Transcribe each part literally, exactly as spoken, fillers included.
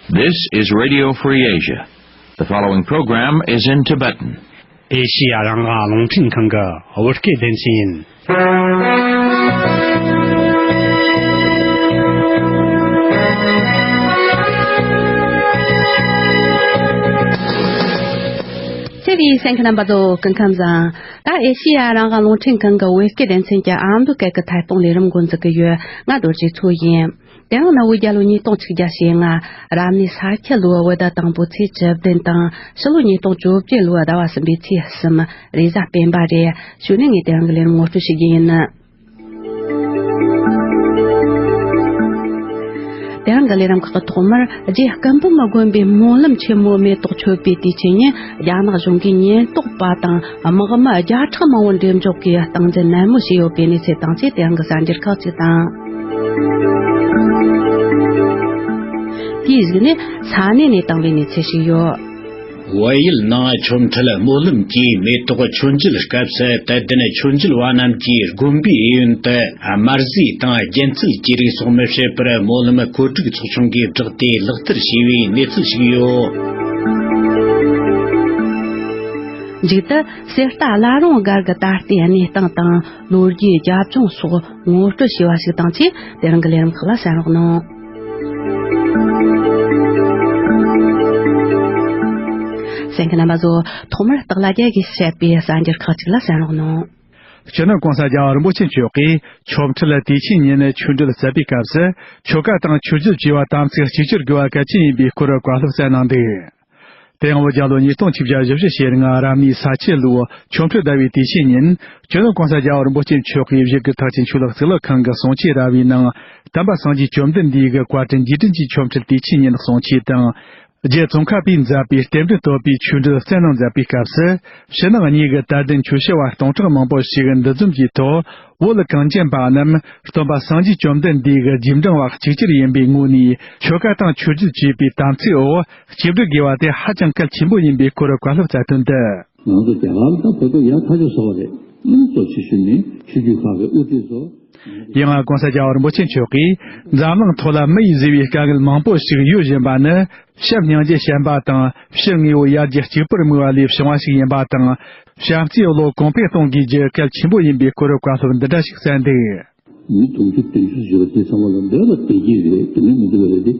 This is Radio Free Asia. The following program is in Tibetan. ཨེ་ཤི་ཡ་རང་དབང་རླུང་འཕྲིན་ཁང་གི་བོད་སྐད་སྡེ་ཚན་ཡིན། ཚེ་རིང་གསན་མཁན་རྣམ་པ་ཚོ་སྐུ་ཁམས་བཟང་། ད་ཨེ་ཤི་ཡ་རང་དབང་རླུང་འཕྲིན་ཁང་གི་བོད་སྐད་སྡེ་ཚན་གྱི་ཨ་མདོ་སྐད་ཀྱི་ཐད་གཏོང་ལས་རིམ་འགོ་འཛུགས་ཀྱི་ཡོད། ང་རྡོ་རྗེ་མཚོ་ཡིན། དེ་རིང་ནི་བོད་རྒྱལ་ལོ་ཉིས་སྟོང་ཆིག་བརྒྱ་ཞེ་ལྔ། རབ་གནས་ས་ཁྱི་ལོའི་བོད་ཟླ་དང་པོའི་ཚེས་བཅུ་བདུན་དང་། ཕྱི་ལོ་ཉིས་སྟོང་བཅོ་བརྒྱད་ལོའི་ཟླ་བ་གསུམ་པའི་ཚེས་གསུམ། རེས་གཟའ་སྤེན་པ་རེད། གཞུག་ནས་ངས་དེ་རིང་གི་ལས་རིམ་ངོ་སྤྲོད་བྱེད་རྒྱུ་ཡིན། དེ་རིང་གི་ལས་རིམ་ཁག་གི་ཐོག་མར། རྗེ་སྐུ་འབུམ་དགོན་པའི་སྨོན་ལམ་ཆེན་མོའི་མེ་ཏོག་མཆོད་པའི་དུས་ཆེན་ཉིན། རྒྱ་ནག་གཞུང་གིས་ཉེན་རྟོག་པ་དང་དམག་མི་བརྒྱ་ཕྲག་མང་པོ་འགྲེམས་འཇོག་གིས་སྟངས་འཛིན་ནན་མོ་བྱས་ཡོད་པའི་གནས་ཚུལ་དང་བཅས། དེ་རིང་གི་གསར་འགྱུར་ཁག་ཅིག་དང་། དེའི་གཞུག་ནས་ས་གནས་ནས་བཏང་བའི་གནས་ཚུལ་ཞིག་ཡོད། བལ་ཡུལ་ནང་ཆོ་འཕྲུལ་སྨོན་ལམ་གྱི་མེ་ཏོག་མཆོད་མཇལ་སྐབས་སུ། དད་ལྡན་ཆོས་མཇལ་བ་རྣམས་ཀྱིས་དགོན་པའི་གཡས་གཡོན་དུ་དམར་ཟས་དང་རྒྱན་རྩལ་གྱི་རིགས་སོགས་མི་བྱེད་པར། སྨོན་ལམ་གོ་སྒྲིག་ཚོགས་ཆུང་གིས་བསྒྲགས་ཏེ་ལག་བསྟར་བྱས་པའི་གནས་ཚུལ་ཞིག་ཡོད། མཇུག་ཏུ་གསེར་རྟ་བླ་རུང་སྒར་གྱི་ད་ལྟའི་གནས་སྟངས་དང་། ལོ་རྒྱུས་རྒྱབ་ལྗོངས་སོགས་ངོ་སྤྲོད་བྱས་པ་ཞིག་དང་བཅས། དེ་རིང་གི་ལས་རིམ་ཁག་ལ་གསན་རོགས་གནང་། གསན་མཁན་རྣམ་པ་ཚོ། ཐོག་མར་སྟག་ལྷ་རྒྱལ་གྱིས་བཤད་པའི་གསར་འགྱུར་ཁག་ཅིག་ལ་གསན་རོགས་གནང་། སྤྱི་ནོར་༸གོང་ས་༸རྒྱལ་བ་རིན་པོ་ཆེ་མཆོག་གིས་ཆོ་འཕྲུལ་དུས་ཆེན་ཉིན་ཆོ་འཕྲུལ་བསྩལ་བའི་སྐབས་སུ། ཆོ་ག་དང་ཆོས་རྒྱུད་བཅས་པ་དམ་ཚིག་གཅིག་གྱུར་དགོས་པ་གལ་ཆེན་ཡིན་པའི་སྐོར་བཀའ་སློབ་སྩལ་གནང་འདུག། དེ་ཡང་བོད་རྒྱལ་ལོ་ཉིས་སྟོང་ཆིག་བརྒྱ་བཞི་བཅུ་ཞེ་ལྔ། རབ་གནས་ས་ཁྱི་ལོའི་ཆོ་འཕྲུལ་ཟླ་བའི་དུས་ཆེན་ཉིན། སྤྱི་ནོར་༸གོང་ས་༸རྒྱལ་བ་རིན་པོ་ཆེ་མཆོག་གིས་བཞུགས་སྒར་ཐེག་ཆེན་ཆོས་ལུགས་གཙུག་ལག་ཁང་གི་གསུང་ཆོས་ར་བའི་ནང་། བསྟན་པ་སངས་རྒྱས་བཅོམ་ལྡན་འདས་ཀྱི་བཀའ་དྲིན་རྗེས་དྲན་གྱི་ཆོ་འཕྲུལ་དུས་ཆེན་ཉིན་གསུང་ཆོས་དང་། རྗེ་ཙོང་ཁ་པས་མཛད་པའི་རྟེན་འབྲེལ་བསྟོད་པའི་ཆོས་འབྲེལ་སྩལ་གནང་མཛད་པའི་སྐབས་སུ། ཕྱི་ནང་གཉིས་ཀྱི་དད་ལྡན་ཆོས་ཞུ་བ་སྟོང་ཕྲག་མང་པོ་ཞིག་འདུ་འཛོམས་ཀྱི་ཐོག། བོད་གངས་ཅན་པ་རྣམས་སྟོན་པ་སངས་རྒྱས་བཅོམ་ལྡན་འདས་ཀྱི་རྗེས་འབྲང་བ་གཅིག་གྱུར་ཡིན་པའི་ངོས་ནས། ཆོ་ག་དང་ཆོས་རྒྱུད་བཅས་པའི་དམ་ཚིག་འོག་སྐྱིད་སྡུག་དགོས་པ་དེ་ཧ་ཅང་གལ་ཆེན་པོ་ཡིན་པའི་སྐོར་བཀའ་སློབ་སྩལ་དོན་དུ། ང་ཚོ་རྒྱ་གར་དང་བོད་པ་ཡག་ཐག་ཆོད་བཟོ་བ་རེད། ཨང་གཙོ་ཆེ་ཤོས་ནི་ཆོས་བརྒྱུད་ཁག་གི་དབུ་ཁྲིད་ཚོ། ཡང་༸གོང་ས་༸རྒྱལ་བ་རིན་པོ་ཆེ་མཆོག་གིས། འཛམ་གླིང་ཐོག་ལ་མི་ཡིས་བཟོས་པའི་དཀའ་ངལ་མང་པོ་ཞིག་ཡོད་བཞིན་པ་ནི། བྱམས་སྙིང་རྗེ་ཞན་པ་དང་། ཕྱི་དངོས་པོ་ཡར་རྒྱས་གཅིག་པུར་དམིགས་པ་ལས་བྱུང་བ་ཞིག་ཡིན་པ་དང་། བྱམས་བརྩེའི་བློ་གོང་འཕེལ་གཏོང་དགོས་རྒྱུ་གལ་ཆེན་པོ་ཡིན་པའི་སྐོར་བཀའ་སློབ་འདི་འདྲ་ཞིག་སྩལ་འདུག། མི་དུང་ཕྱུར་བདུན་ཅུ་ཞེ་པོ་དེ་ཚང་མ་ལ་འདོད་པ་དེ་གྱིས་རེད། དེ་མིན་མི་འདུག་པ་རེད་དེ།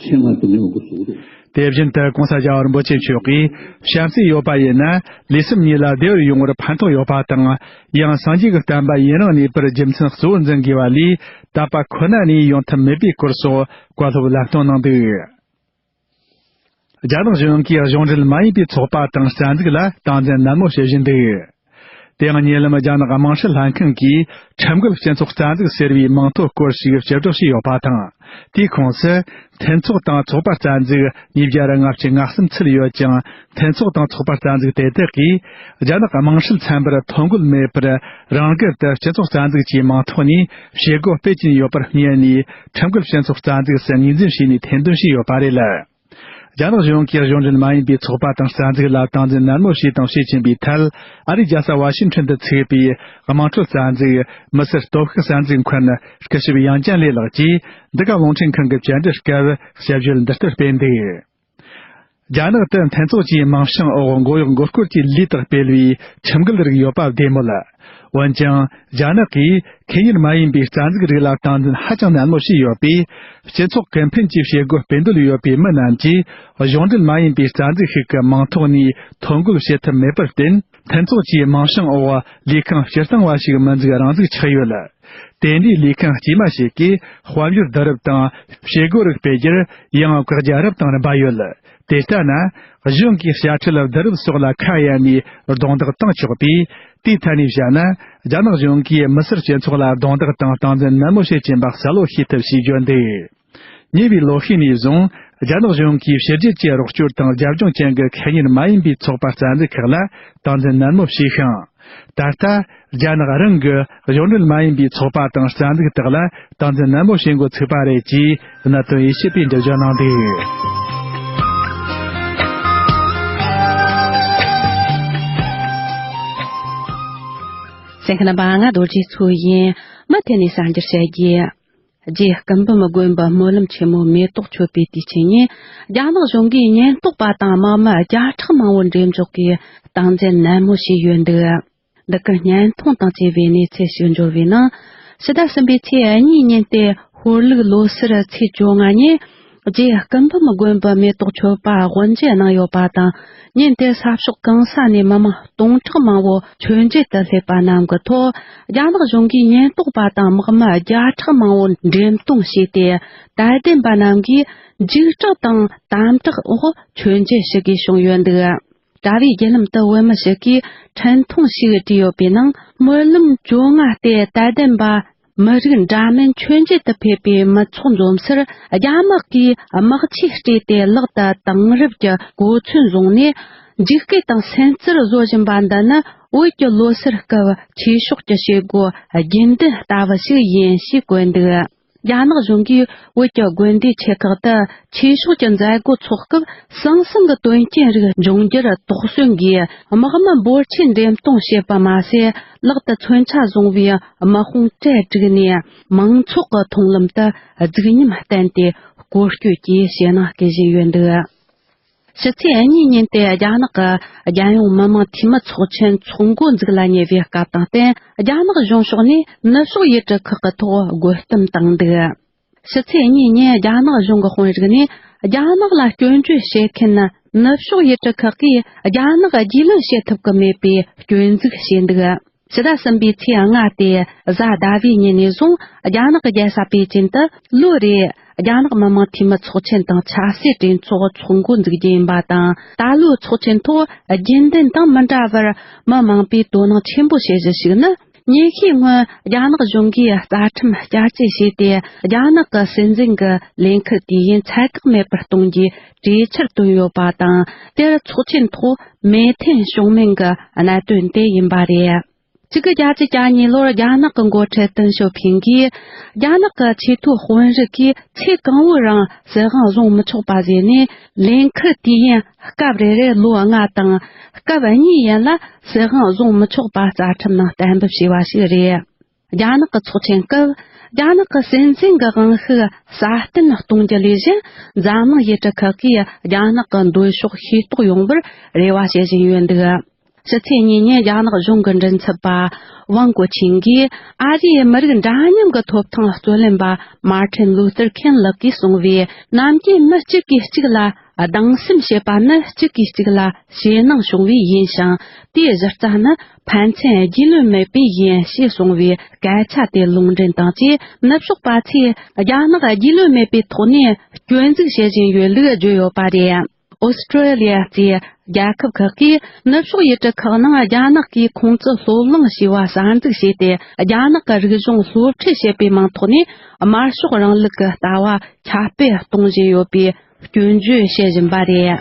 ཆེད་མངགས་དེ་མིན་མང་པོ་བཟོ་གི་འདུག། དེ་བཞིན་དུ་༸གོང་ས་༸རྒྱལ་བ་རིན་པོ་ཆེ་མཆོག་གིས། བྱམས་བརྩེ་ཡོད་པ་ཡིན་ན། ལུས་སེམས་གཉིས་ལ་བདེ་བར་ཡོང་བར་ཕན་ཐོགས་ཡོད་པ་དང་། ཡང་སངས་རྒྱས་ཀྱི་བསྟན་པ་ཡུན་རིང་གནས་པར་རྒྱུ་མཚན་གཙོ་བོར་འཛིན་དགོས་པ་ལས། དད་པ་ཁོ་ན་ནས་ཡོང་ཐབས་མེད་པའི་སྐོར་སོགས་བཀའ་སློབ་ལམ་སྟོན་གནང་འདུག། རྒྱ་ནག་གཞུང་གིས་གཞུང་འབྲེལ་མ་ཡིན་པའི་ཚོགས་པ་དང་རྩ་འཛུགས་ལ་སྟངས་འཛིན་ནན་མོ་བྱེད་བཞིན་འདུག། དེ་ཡང་ཉེ་ལམ་རྒྱ་ནག་དམངས་ཁྲོད་ལྷན་ཁང་གིས་ཁྲིམས་འགལ་སྤྱི་ཚོགས་རྩ་འཛུགས་ཟེར་བའི་མིང་ཐོ་སྐོར་ཞིག་སྤྱི་སྒྲོག་བྱས་ཡོད་པ་དང་། དེའི་ཁོངས་སུ། མཐུན་ཚོགས་དང་ཚོགས་པ་རྩ་འཛུགས་ཉིས་བརྒྱ་ལྔ་བཅུ་ང་གསུམ་ཚུད་ཡོད་ཅིང་། མཐུན་ཚོགས་དང་ཚོགས་པ་རྩ་འཛུགས་དེ་དག་གིས། རྒྱ་ནག་དམངས་ཁྲོད་ཚན་པར་ཐོ་འགོད་མེད་པར། རང་འགུལ་དུ་སྤྱི་ཚོགས་རྩ་འཛུགས་ཀྱི་མིང་ཐོག་ནས་བྱེད་སྒོ་སྤེལ་གྱིན་ཡོད་པར་བསྙད་ནས། ཁྲིམས་འགལ་སྤྱི་ཚོགས་རྩ་འཛུགས་སུ་ངོས་འཛིན་བྱས་ནས་ཐེར་འདོན་བྱས་ཡོད་པ་རེད། རྒྱ་ནག་གཞུང་གིས་གཞུང་འབྲེལ་མ་ཡིན་པའི་ཚོགས་པ་དང་རྩ་འཛུགས་ལ་སྟངས་འཛིན་ནན་མོ་བྱས་དང་བྱེད་བཞིན་པའི་ཐད། ཨ་རིའི་རྒྱལ་ས་ཝ་ཤིང་ཊོན་དུ་ཚུགས་པའི་དམངས་ཁྲོད་རྩ་འཛུགས་མི་སེར་སྟོབས་ཤུགས་གསར་འཛུགས་མཁན་སྐུ་ཞབས་ཡང་ཅན་ལེ་ལགས་ཀྱིས། འདི་ག་རླུང་འཕྲིན་ཁང་གི་བཅར་འདྲི་སྐབས་ཞིབ་བརྗོད་འདི་ལྟར་སྤེལ་འདུག། རྒྱ་ནག་ཏུ་མཐུན་ཚོགས་ཀྱི་དམངས་བྱིངས་འོག་མགོ་གཡོག་མགོ་སྐོར་གྱི་ལས་དག་སྤེལ་བའི་ཁྲིམས་འགལ་རིགས་ཡོད་པ་བདེན་མོད། འོན་ཀྱང་། རྒྱ་ནག་གིས་ཁེ་གཉེར་མ་ཡིན་པའི་རྩ་འཛུགས་རིགས་ལ་སྟངས་འཛིན་ཧ་ཅང་ནན་མོ་བྱས་ཡོད་པས། སྤྱི་ཚོགས་ཀུན་ཕན་གྱི་བྱེད་སྒོ་སྤེལ་འདོད་ཡོད་པའི་མི་རྣམས་ཀྱིས། གཞུང་འབྲེལ་མ་ཡིན་པའི་རྩ་འཛུགས་ཤིག་གི་མིང་ཐོག་ནས་ཐོ་འགོད་བྱེད་ཐབས་མེད་པར་བརྟེན། མཐུན་ཚོགས་ཀྱི་དམངས་བྱིངས་འོག་ལས་ཁང་སྤྱིར་བཏང་བ་ཞིག་མི་འཛུགས་རང་འཛུགས་ཆགས་ཡོད། དེ་འདྲའི་ལས་ཁང་དཀྱུས་མ་ཞིག་གིས་དཔལ་འབྱོར་བསྡུ་རུབ་དང་བྱེད་སྒོ་རིགས་སྤེལ་རྒྱུར་ཡང་བཀག་རྒྱ་རབ་དང་རིམ་པ་ཡོད། དེ་ལྟ་ན། གཞུང་གིས་དཔྱ་ཁྲལ་བསྡུ་རུབ་སོགས་ལ་ཁ་གཡར་ནས་རྡུང་རྡེག་བཏང་ཆོག་པས། དེའི་ཐད་ནས་བཤད་ན། རྒྱ་ནག་གཞུང་གིས་མི་སེར་སྤྱི་ཚོགས་ལ་རྡུང་རྡེག་དང་སྟངས་འཛིན་ནན་མོ་བྱེད་ཀྱིན་པ་གསལ་བོ་ཤེས་ཐུབ་ཞེས་བརྗོད་འདུག། ཉེ་བའི་ལོ་ཤས་ནས་བཟུང་རྒྱ་ནག་གཞུང་གིས་ཕྱི་རྒྱལ་གྱི་རོགས་སྐྱོར་དང་རྒྱབ་ལྗོངས་ཅན་གྱི་ཁེ་གཉེར་མ་ཡིན་པའི་ཚོགས་པ་རྩ་འཛུགས་ཁག་ལ་སྟངས་འཛིན་ནན་མོ་བྱས་ཤིང་། ད་ལྟ། རྒྱ་ནག་རང་གི་གཞུང་འབྲེལ་མ་ཡིན་པའི་ཚོགས་པ་དང་རྩ་འཛུགས་དག་ལ་སྟངས་འཛིན་ནན་མོ་བྱེད་འགོ་ཚུགས་པ་རེད་ཅེས་གནད་དོན་ཡིད་ཆེས་པས་འགྲེལ་བརྗོད་གནང་འདུག། གསན་མཁན་རྣམ་པ། ང་རྡོ་རྗེ་མཚོ་ཡིན། མུ་མཐུད་ནས་གསར་འགྱུར་བཤད་རྒྱུ། རྗེ་སྐུ་འབུམ་དགོན་པའི་སྨོན་ལམ་ཆེན་མོའི་མེ་ཏོག་མཆོད་པའི་དུས་ཆེན་ཉིན། རྒྱ་ནག་གཞུང་གིས་ཉེན་རྟོག་པ་དང་དམག་མི་བརྒྱ་ཕྲག་མང་བོ་འགྲེམས་འཇོག་གིས་སྟངས་འཛིན་ནན་མོ་བྱས་ཡོད་འདུག། འདི་གར་བརྙན་ཐུང་དང་བཅས་པའི་གནས་ཚུལ་ཞིག་འབྱོར་བའི་ནང་། ཕྱི་ཟླ་གསུམ་པའི་ཚེས་གཉིས་ཉིན་ཏེ་ཧོར་ལུག་ལོ་སར་ཚེས་བཅོ་ལྔ་ཉིན། རྗེ་སྐུ་འབུམ་དགོན་པའི་མེ་ཏོག་མཆོད་པ་དབུ་འབྱེད་གནང་ཡོད་པ་དང་། ཉིན་དེར་ས་ཕྱོགས་གང་ས་ནས་མི་མང་སྟོང་ཕྲག་མང་བོ་མཆོད་མཇལ་དུ་སླེབས་པ་རྣམས་ཀྱི་ཐོག། རྒྱ་ནག་གཞུང་གིས་ཉེན་རྟོག་པ་དང་དམག་མི་བརྒྱ་ཕྲག་མང་བོ་འགྲེམས་གཏོང་བྱས་ཏེ། དད་ལྡན་པ་རྣམས་ཀྱིས་འཇིགས་སྐྲག་དང་དམ་དྲག་འོག་མཆོད་མཇལ་ཞུ་དགོས་བྱུང་ཡོད་འདུག། དྲ་བའི་བརྒྱུད་ལམ་དུ་བོད་མི་ཞིག་གིས་འཕྲིན་ཐུང་ཞིག་བྲིས་ཡོད་པའི་ནང་། སྨོན་ལམ་བཅོ་ལྔ་སྟེ་དད་ལྡན་པ་མི་རིགས་འདྲ་མིན་མཆོད་མཇལ་དུ་ཕེབས་པའི་མི་ཚོགས་འཛོམས་སར། རྒྱ་དམག་གིས་དམག་ཆས་སྤྲས་ཏེ་ལག་ཏུ་དེང་རབས་ཀྱི་གོ་མཚོན་བཟུང་ནས། འཇིགས་སྐད་དང་སེམས་ཚོར་བཟོ་བཞིན་པ་འདི་ནི། བོད་ཀྱི་ལོ་སར་སྐབས་ཆོས་ཕྱོགས་ཀྱི་བྱེད་སྒོ་རྒྱུན་ལྡན་ལྟ་བུ་ཞིག་ཡིན་ཞེས་བཀོད་འདུག། རྒྱ་ནག་གཞུང་གིས་བོད་ཀྱི་དགོན་སྡེ་ཆེ་ཁག་ཏུ་ཆོས་ཕྱོགས་ཀྱི་མཛད་སྒོ་འཚོགས་སྐབས། ཟང་ཟིང་གི་དོན་རྐྱེན་རིགས་འབྱུང་རྒྱུར་དོགས་ཟོན་གྱིས། དམག་མི་འབོར་ཆེན་འགྲེམས་གཏོང་བྱེད་པ་མ་ཟད། ལག་ཏུ་མཚོན་ཆ་བཟུང་བའི་དམག་དཔུང་གྲལ་བསྒྲིགས་ནས། མང་ཚོགས་ཀྱི་མཐོང་ལམ་དུ་རྫིག་ཉམས་བསྟན་ཏེ། སྐོར་སྐྱོད་ཀྱིས་ཞེད་སྣང་སྐྱེ་བཞིན་ཡོད་འདུག། ཕྱི་ཚེས་གཉིས་ཉིན་ཏེ་རྒྱ་ནག་གི་རྒྱལ་ཡོངས་མི་དམངས་འཐུས་མི་ཚོགས་ཆེན་འཚོགས་འགོ་འཛུགས་ལ་ཉེ་བའི་སྐབས་དང་བསྟུན། རྒྱ་ནག་གཞུང་ཕྱོགས་ནས་ནུབ་ཕྱོགས་ཡུལ་གྲུ་ཁག་གི་ཐོག་རྒོལ་གཏམ་བཏང་འདུག། ཕྱི་ཚེས་གཉིས་ཉིན་རྒྱ་ནག་གཞུང་གི་དཔོན་རིགས་ནས། རྒྱ་ནག་ལ་སྐྱོན་བརྗོད་བྱེད་མཁན་ནུབ་ཕྱོགས་ཡུལ་གྲུ་ཁག་གིས་རྒྱ་ནག་རྒྱུས་ལོན་བྱེད་ཐུབ་ཀྱི་མེད་པའི་སྐྱོན་འཛུགས་བྱས་འདུག། ཕྱི་ཟླ་གསུམ་པའི་ཚེས་ལྔ་སྟེ་གཟའ་ཟླ་བའི་ཉིན་ནས་བཟུང་རྒྱ་ནག་གི་རྒྱལ་ས་པེ་ཅིན་དུ་ལོ་རེའི་རྒྱ་ནག་མི་དམངས་འཐུས་མི་ཚོགས་ཆེན་དང་ཆབ་སྲིད་གྲོས་ཚོགས་འཚོགས་འགོ་འཛུགས་རྒྱུ་ཡིན་པ་དང་། ད་ལོའི་ཚོགས་ཆེན་ཐོག་རྒྱུན་ལྡན་དང་མི་འདྲ་བར་མི་མང་པོས་དོ་སྣང་ཆེན་པོ་བྱེད་གཞི་ཞིག་ནི། ཉེ་ཤོས་སྔོན་རྒྱ་ནག་གཞུང་གིས་རྩ་ཁྲིམས་བསྐྱར་བཅོས་བྱས་ཏེ། རྒྱ་ནག་གི་སྲིད་འཛིན་གྱི་ལས་འཁུར་དུས་ཡུན་ཚད་བཀག་མེད་པར་གཏོང་རྒྱུའི་གྲོས་འཆར་བཏོན་ཡོད་པ་དང་། དེར་ཚོགས་ཆེན་ཐོག་མོས་མཐུན་བྱུང་མིན་གྱི་གནད་དོན་དེ་ཡིན་པ་རེད། གཅིག་དགུ་བརྒྱད་ཅུ་གྱ་གཉིས་ལོར་རྒྱ་ནག་གི་འགོ་ཁྲིད་ཏེང་ཞའོ་ཕིང་གིས། རྒྱ་ནག་གི་ཆེས་མཐོའི་དཔོན་རིགས་ཀྱིས་ཚེ་གང་བོའི་རིང་སྲིད་དབང་བཟུང་མི་ཆོག་པ་བཟོས་ནས། ལས་འཁུར་དུས་ཡུན་སྐབས་རེ་རེར་ལོ་ལྔ་དང་། སྐབས་གཉིས་ཡན་ལ་སྲིད་དབང་བཟུང་མི་ཆོག་པ་རྩ་ཁྲིམས་ནང་གཏན་འབེབས་བྱས་པ་ཞིག་རེད། རྒྱ་ནག་གི་ཚོགས་ཆེན་སྐབས། རྒྱ་ནག་གི་སྲིད་འཛིན་གྱི་དབང་ཤུགས་སྲ་བརྟན་གཏོང་རྒྱུ་ལས་གཞན། འཛམ་གླིང་ཡུལ་གྲུ་ཁག་གིས་རྒྱ་ནག་གི་འདོད་ཕྱོགས་ཤེས་རྟོགས་ཡོང་བར་རེ་བ་བྱེད་བཞིན་ཡོད་འདུག། ཕྱི་ཚེས་གཉིས་ཉིན་རྒྱ་ནག་གཞུང་གི་མགྲིན་ཚབ་པ་ཝང་གོ་ཆིང་གིས། ཨ་རིའི་མི་རིགས་འདྲ་མཉམ་གྱི་ཐོབ་ཐང་རྩོད་ལེན་པ་མར་ཏིན་ལུ་ཐར་ཁིན་ལགས་ཀྱིས་གསུངས་པའི། ནམ་རྒྱུན་མི་གཅིག་གིས་གཅིག་ལ་སྡང་སེམས་བྱེད་པ་ནི་གཅིག་གིས་གཅིག་ལ་ཞེད་སྣང་བྱུང་བས་ཡིན་ཞིང་། དེའི་གཞི་རྩ་ནི་ཕན་ཚུན་རྒྱུས་ལོན་མེད་པས་ཡིན་ཞེས་གསུངས་པའི་སྐད་ཆ་དེ་ལུང་འདྲེན་དང་བཅས། ནུབ་ཕྱོགས་པ་ཚོས་རྒྱ་ནག་རྒྱུས་ལོན་མེད་པའི་ཐོག་ནས་སྐྱོན་འཛུགས་བྱེད་བཞིན་ཡོད་ལུགས་བརྗོད་ཡོད་པ་རེད། ཨོ་སི་ཀྲོ་ལི་ཡ་གཙོས་རྒྱལ་ཁབ་ཁག་གིས་ནུབ་ཕྱོགས་ཡུལ་གྲུ་ཁག་ནང་རྒྱ་ནག་གིས་ཁོང་ཚོ་སློབ་གླེང་བྱས་པ་གསར་འཛུགས་བྱས་ཏེ། རྒྱ་ནག་གི་རིག་གཞུང་སློབ་ཁྲིད་བྱེད་པའི་མིང་ཐོག་ནས་དམར་ཤོག་རིང་ལུགས་ཀྱི་ལྟ་བ་ཁྱབ་སྤེལ་གཏོང་བཞིན་ཡོད་པའི་སྐྱོན་བརྗོད་བྱེད་བཞིན་པ་རེད།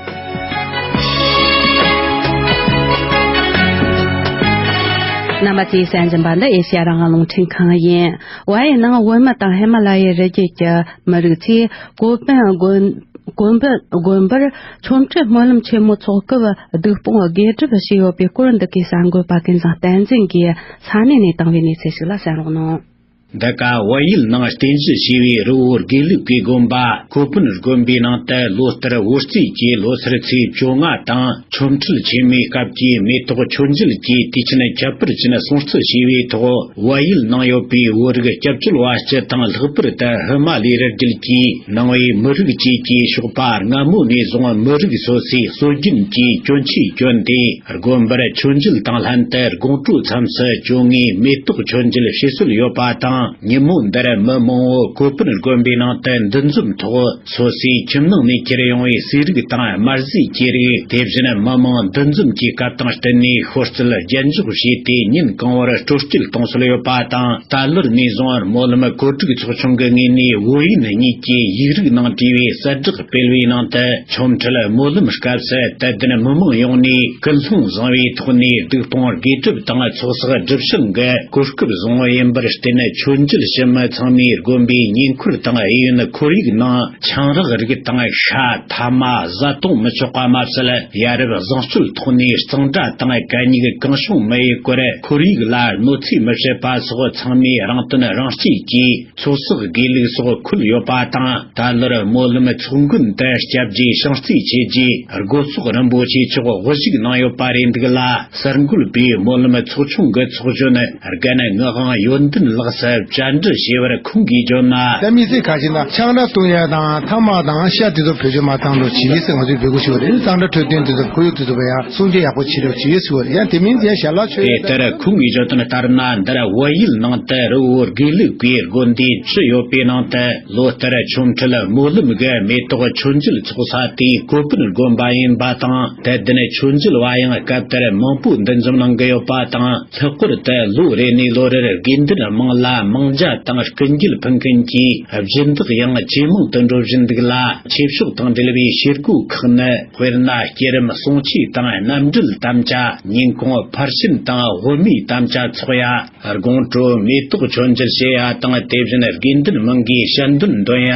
རྣམ་པ་ཚོས་གསན་བཞིན་པ་འདི་ཨེ་ཤེ་ཡ་རང་དབང་རླུང་འཕྲིན་ཁང་ཡིན། བལ་ཡུལ་ནང་བོད་མི་དང་ཧི་མ་ལ་ཡའི་རི་རྒྱུད་ཀྱི་མི་རིགས་ཚོས་ཀོ་པན་དགོན་དགོན་པ་དགོན་པར་ཆོ་འཕྲུལ་སྨོན་ལམ་ཆེན་མོ་འཚོགས་སྐབས་སྡུག་སྤོང་དགེ་སྒྲུབ་བྱས་ཡོད་པའི་སྐོར། འདི་གའི་གསར་འགོད་པ་ཀུན་བཟང་བསྟན་འཛིན་གྱིས་ས་གནས་ནས་བཏང་བའི་གནས་ཚུལ་ཞིག་ལ་གསན་རོགས་གནང་། འདི་ག་བལ་ཡུལ་ནང་རྟེན་གཞི་བྱས་པའི་རི་བོ་དགེ་ལུགས་ཀྱི་དགོན་པ་ཁོ་ཕན་དགོན་པའི་ནང་དུ་ལོ་ལྟར་བོད་རྩིས་ཀྱི་ལོ་སར་ཚེས་བཅོ་ལྔ་དང་། ཆོ་འཕྲུལ་ཆེན་མོའི་སྐབས་ཀྱི་མེ་ཏོག་མཆོད་མཇལ་གྱི་དུས་ཆེན་ཁྱད་པར་ཅན་སྲུང་བརྩི་བྱས་པའི་ཐོག། བལ་ཡུལ་ནང་ཡོད་པའི་བོད་རིགས་སྐྱབས་བཅོལ་བ་སྤྱི་དང་། ལྷག་པར་དུ་ཧི་མ་ལའི་རི་རྒྱུད་ཀྱི་ནང་པའི་མི་རིགས་བཅས་ཀྱི་ཞོགས་པ་སྔ་མོ་ནས་བཟུང་མི་རིགས་སོ་སོའི་སྲོལ་རྒྱུན་གྱི་གྱོན་ཆས་གྱོན་ཏེ། དགོན་པར་ཆོས་མཇལ་དང་ལྷན་དུ་དགོང་དྲོ་མཚམས་སུ་བཅོ་ལྔའི་མེ་ཏོག་མཆོད་མཇལ་བྱེད་སྲོལ་ཡོད་པ་དང་། ཉིན་མོ་འདིར་མི་མང་བོ་ཀོ་ཕན་དགོན་པའི་ནང་དུ་འདུ་འཛོམས་ཐོག། སོ་སོའི་ཁྱིམ་ནང་ནས་ཁྱེར་ཡོང་བའི་ཟས་རིགས་དང་དམར་ཟས་བཅས་རིགས། དེ་བཞིན་མི་མང་འདུ་འཛོམས་ཀྱི་སྐབས་དང་བསྟུན་ནས་ཤོག་རྩལ་རྒྱན་འཇོག་བྱས་ཏེ། ཉིན་གང་བོར་སྤྲོ་སྐྱིད་གཏོང་སྲོལ་ཡོད་པ་དང་། ད་ལོར་ནས་བཟུང་སྨོན་ལམ་གོ་སྒྲིག་ཚོགས་ཆུང་གི་ངོས་ནས་བོད་ཡིན་གཉིས་ཀྱི་ཡིག་རིགས་ནང་བྲིས་པའི་གསལ་བསྒྲགས་སྤེལ་བའི་ནང་དུ། ཆོ་འཕྲུལ་སྨོན་ལམ་སྐབས་སུ་དད་ལྡན་མི་མང་ཡོངས་ནས་སྐུལ་སློང་བཟང་བའི་ཐོག་ནས་སྡུག་གཏོང་དགེ་སྒྲུབ་དང་ཚོགས་བསགས་སྒྲུབ་སྦྱོང་གི་གོ་སྐབས་བཟང་བོ་ཡིན་པར་བརྟེན། ཆོ་ མཆོད་མཇལ་ཞུ་མི་ཚང་མས་དགོན་པའི་ཉེ་འཁོར་དང་གཡས་གཡོན་ཁོར་ཡུག་ནང་ཆང་རག་རིགས་དང་ཤ། ཐ་མག་བཟའ་བཏུང་མི་ཆོག་པ་མ་ཟད། ཡ་རབས་བཟང་སྤྱོད་ཐོག་ནས་གཙང་སྦྲ་དང་གད་སྙིགས་གང་བྱུང་མི་གཡུག་སྐོར། ཁོར་ཡུག་ལ་གནོད་འཚེ་མི་བྱེད་པ་སོགས་ཚང་མས་རང་དོན་རང་གཅེས་ཀྱིས་ཚོགས་བསགས་དགེ་ལུགས་སོགས་འཁོད་ཡོད་པ་དང་། ད་ལོར་སྨོན་ལམ་ཚོགས་མགོན་དུ་སྐྱབས་རྗེ་ཞིང་རྩེ་ཆོས་རྗེ་སྒོ་ཚོགས་རིན་པོ་ཆེ་མཆོག་དབུ་བཞུགས་གནང་ཡོད་པ་རེད་འདུག་ལ། གསར་འགོད་པས་སྨོན་ལམ་ཚོགས་ཆུང་གི་ཚོགས་གཞོན་རྒན་ངག་དབང་ཡོན་ཏན་ལགས་སུ་བཅར་འདྲི་བྱས་པར། ཁོང་གིས་བརྗོད་ན། ད་མི་ཚེ་ཁ་ཤས་ན་ཆང་རག་བཏུང་ཡ་དང་ཐ་མག་དང་ཤ་དེ་ཚོ་བེད་སྤྱོད་མ་བཏང་རོགས་བྱེད་ཟེར་ང་ཚོས་འབོད་སྐུལ་ཞུ་བ་རེད། གཙང་སྦྲ་འཕྲོད་བསྟེན་དེ་ཚོ་ཁོར་ཡུག་དེ་ཚོ་བ་ཡང་སྲུང་སྐྱོབ་ཡག་པོ་བྱེད་རོགས་བྱེད་ཟེར་བ་རེད། ཡང་དེ་མིན་ཡང་ཞལ་ལག་མཆོད་དེ་ཡ་ལྟར་ཁོང་གིས་བརྗོད་དོན་ལྟར་ན། འདིར་བལ་ཡུལ་ནང་དུ་རི་བོ་དགེ་ལུགས་པའི་དགོན་སྡེ་བཅུ་ཡོད་པའི་ནང་དུ། ལོ་ལྟར་ཆོ་འཕྲུལ་སྨོན་ལམ་གྱི་མེ་ཏོག་མཆོད་མཇལ་ཚོགས་ས་དེ་ཀོ་པན་དགོན་པ་ཡིན་པ་དང་། དད་ལྡན་མཆོད་མཇལ་བ་ཡང་སྐབས་དེར་མང་པོ་འདུ་འཛོམས་གནང་གི་ཡོད་པ་དང་། ལྷག་པར་དུ་ལོ་རེ་ནས་ལོ་རེར་དགེ་འདུན་དམངས་ལ་མང་ཇ་དང་སྐུ་འགྱེད་ཕུལ་མཁན་གྱི་སྦྱིན་བདག་ཡང་ཇེ་མང་དུ་འགྲོ་བཞིན་འདུག་ལ། ཆོས་ཕྱོགས་དང་འབྲེལ་བའི་བྱེད་སྒོ་ཁག་ནི། དཔེར་ན། བསྐྱེད་རིམ་གསུང་ཆོས་དང་རྣམ་འགྲེལ་དམ་བཅའ། ཉིན་གུང་ཕར་ཕྱིན་དང་དབུ་མའི་དམ་བཅའ་འཚོགས་ཡ། དགོང་དྲོ་མེ་ཏོག་མཆོད་མཇལ་བྱེད་ཡ་དང་། དེ་བཞིན་དགེ་འདུན་མང་གིས་ཞལ་འདོན་འདོན་ཡ།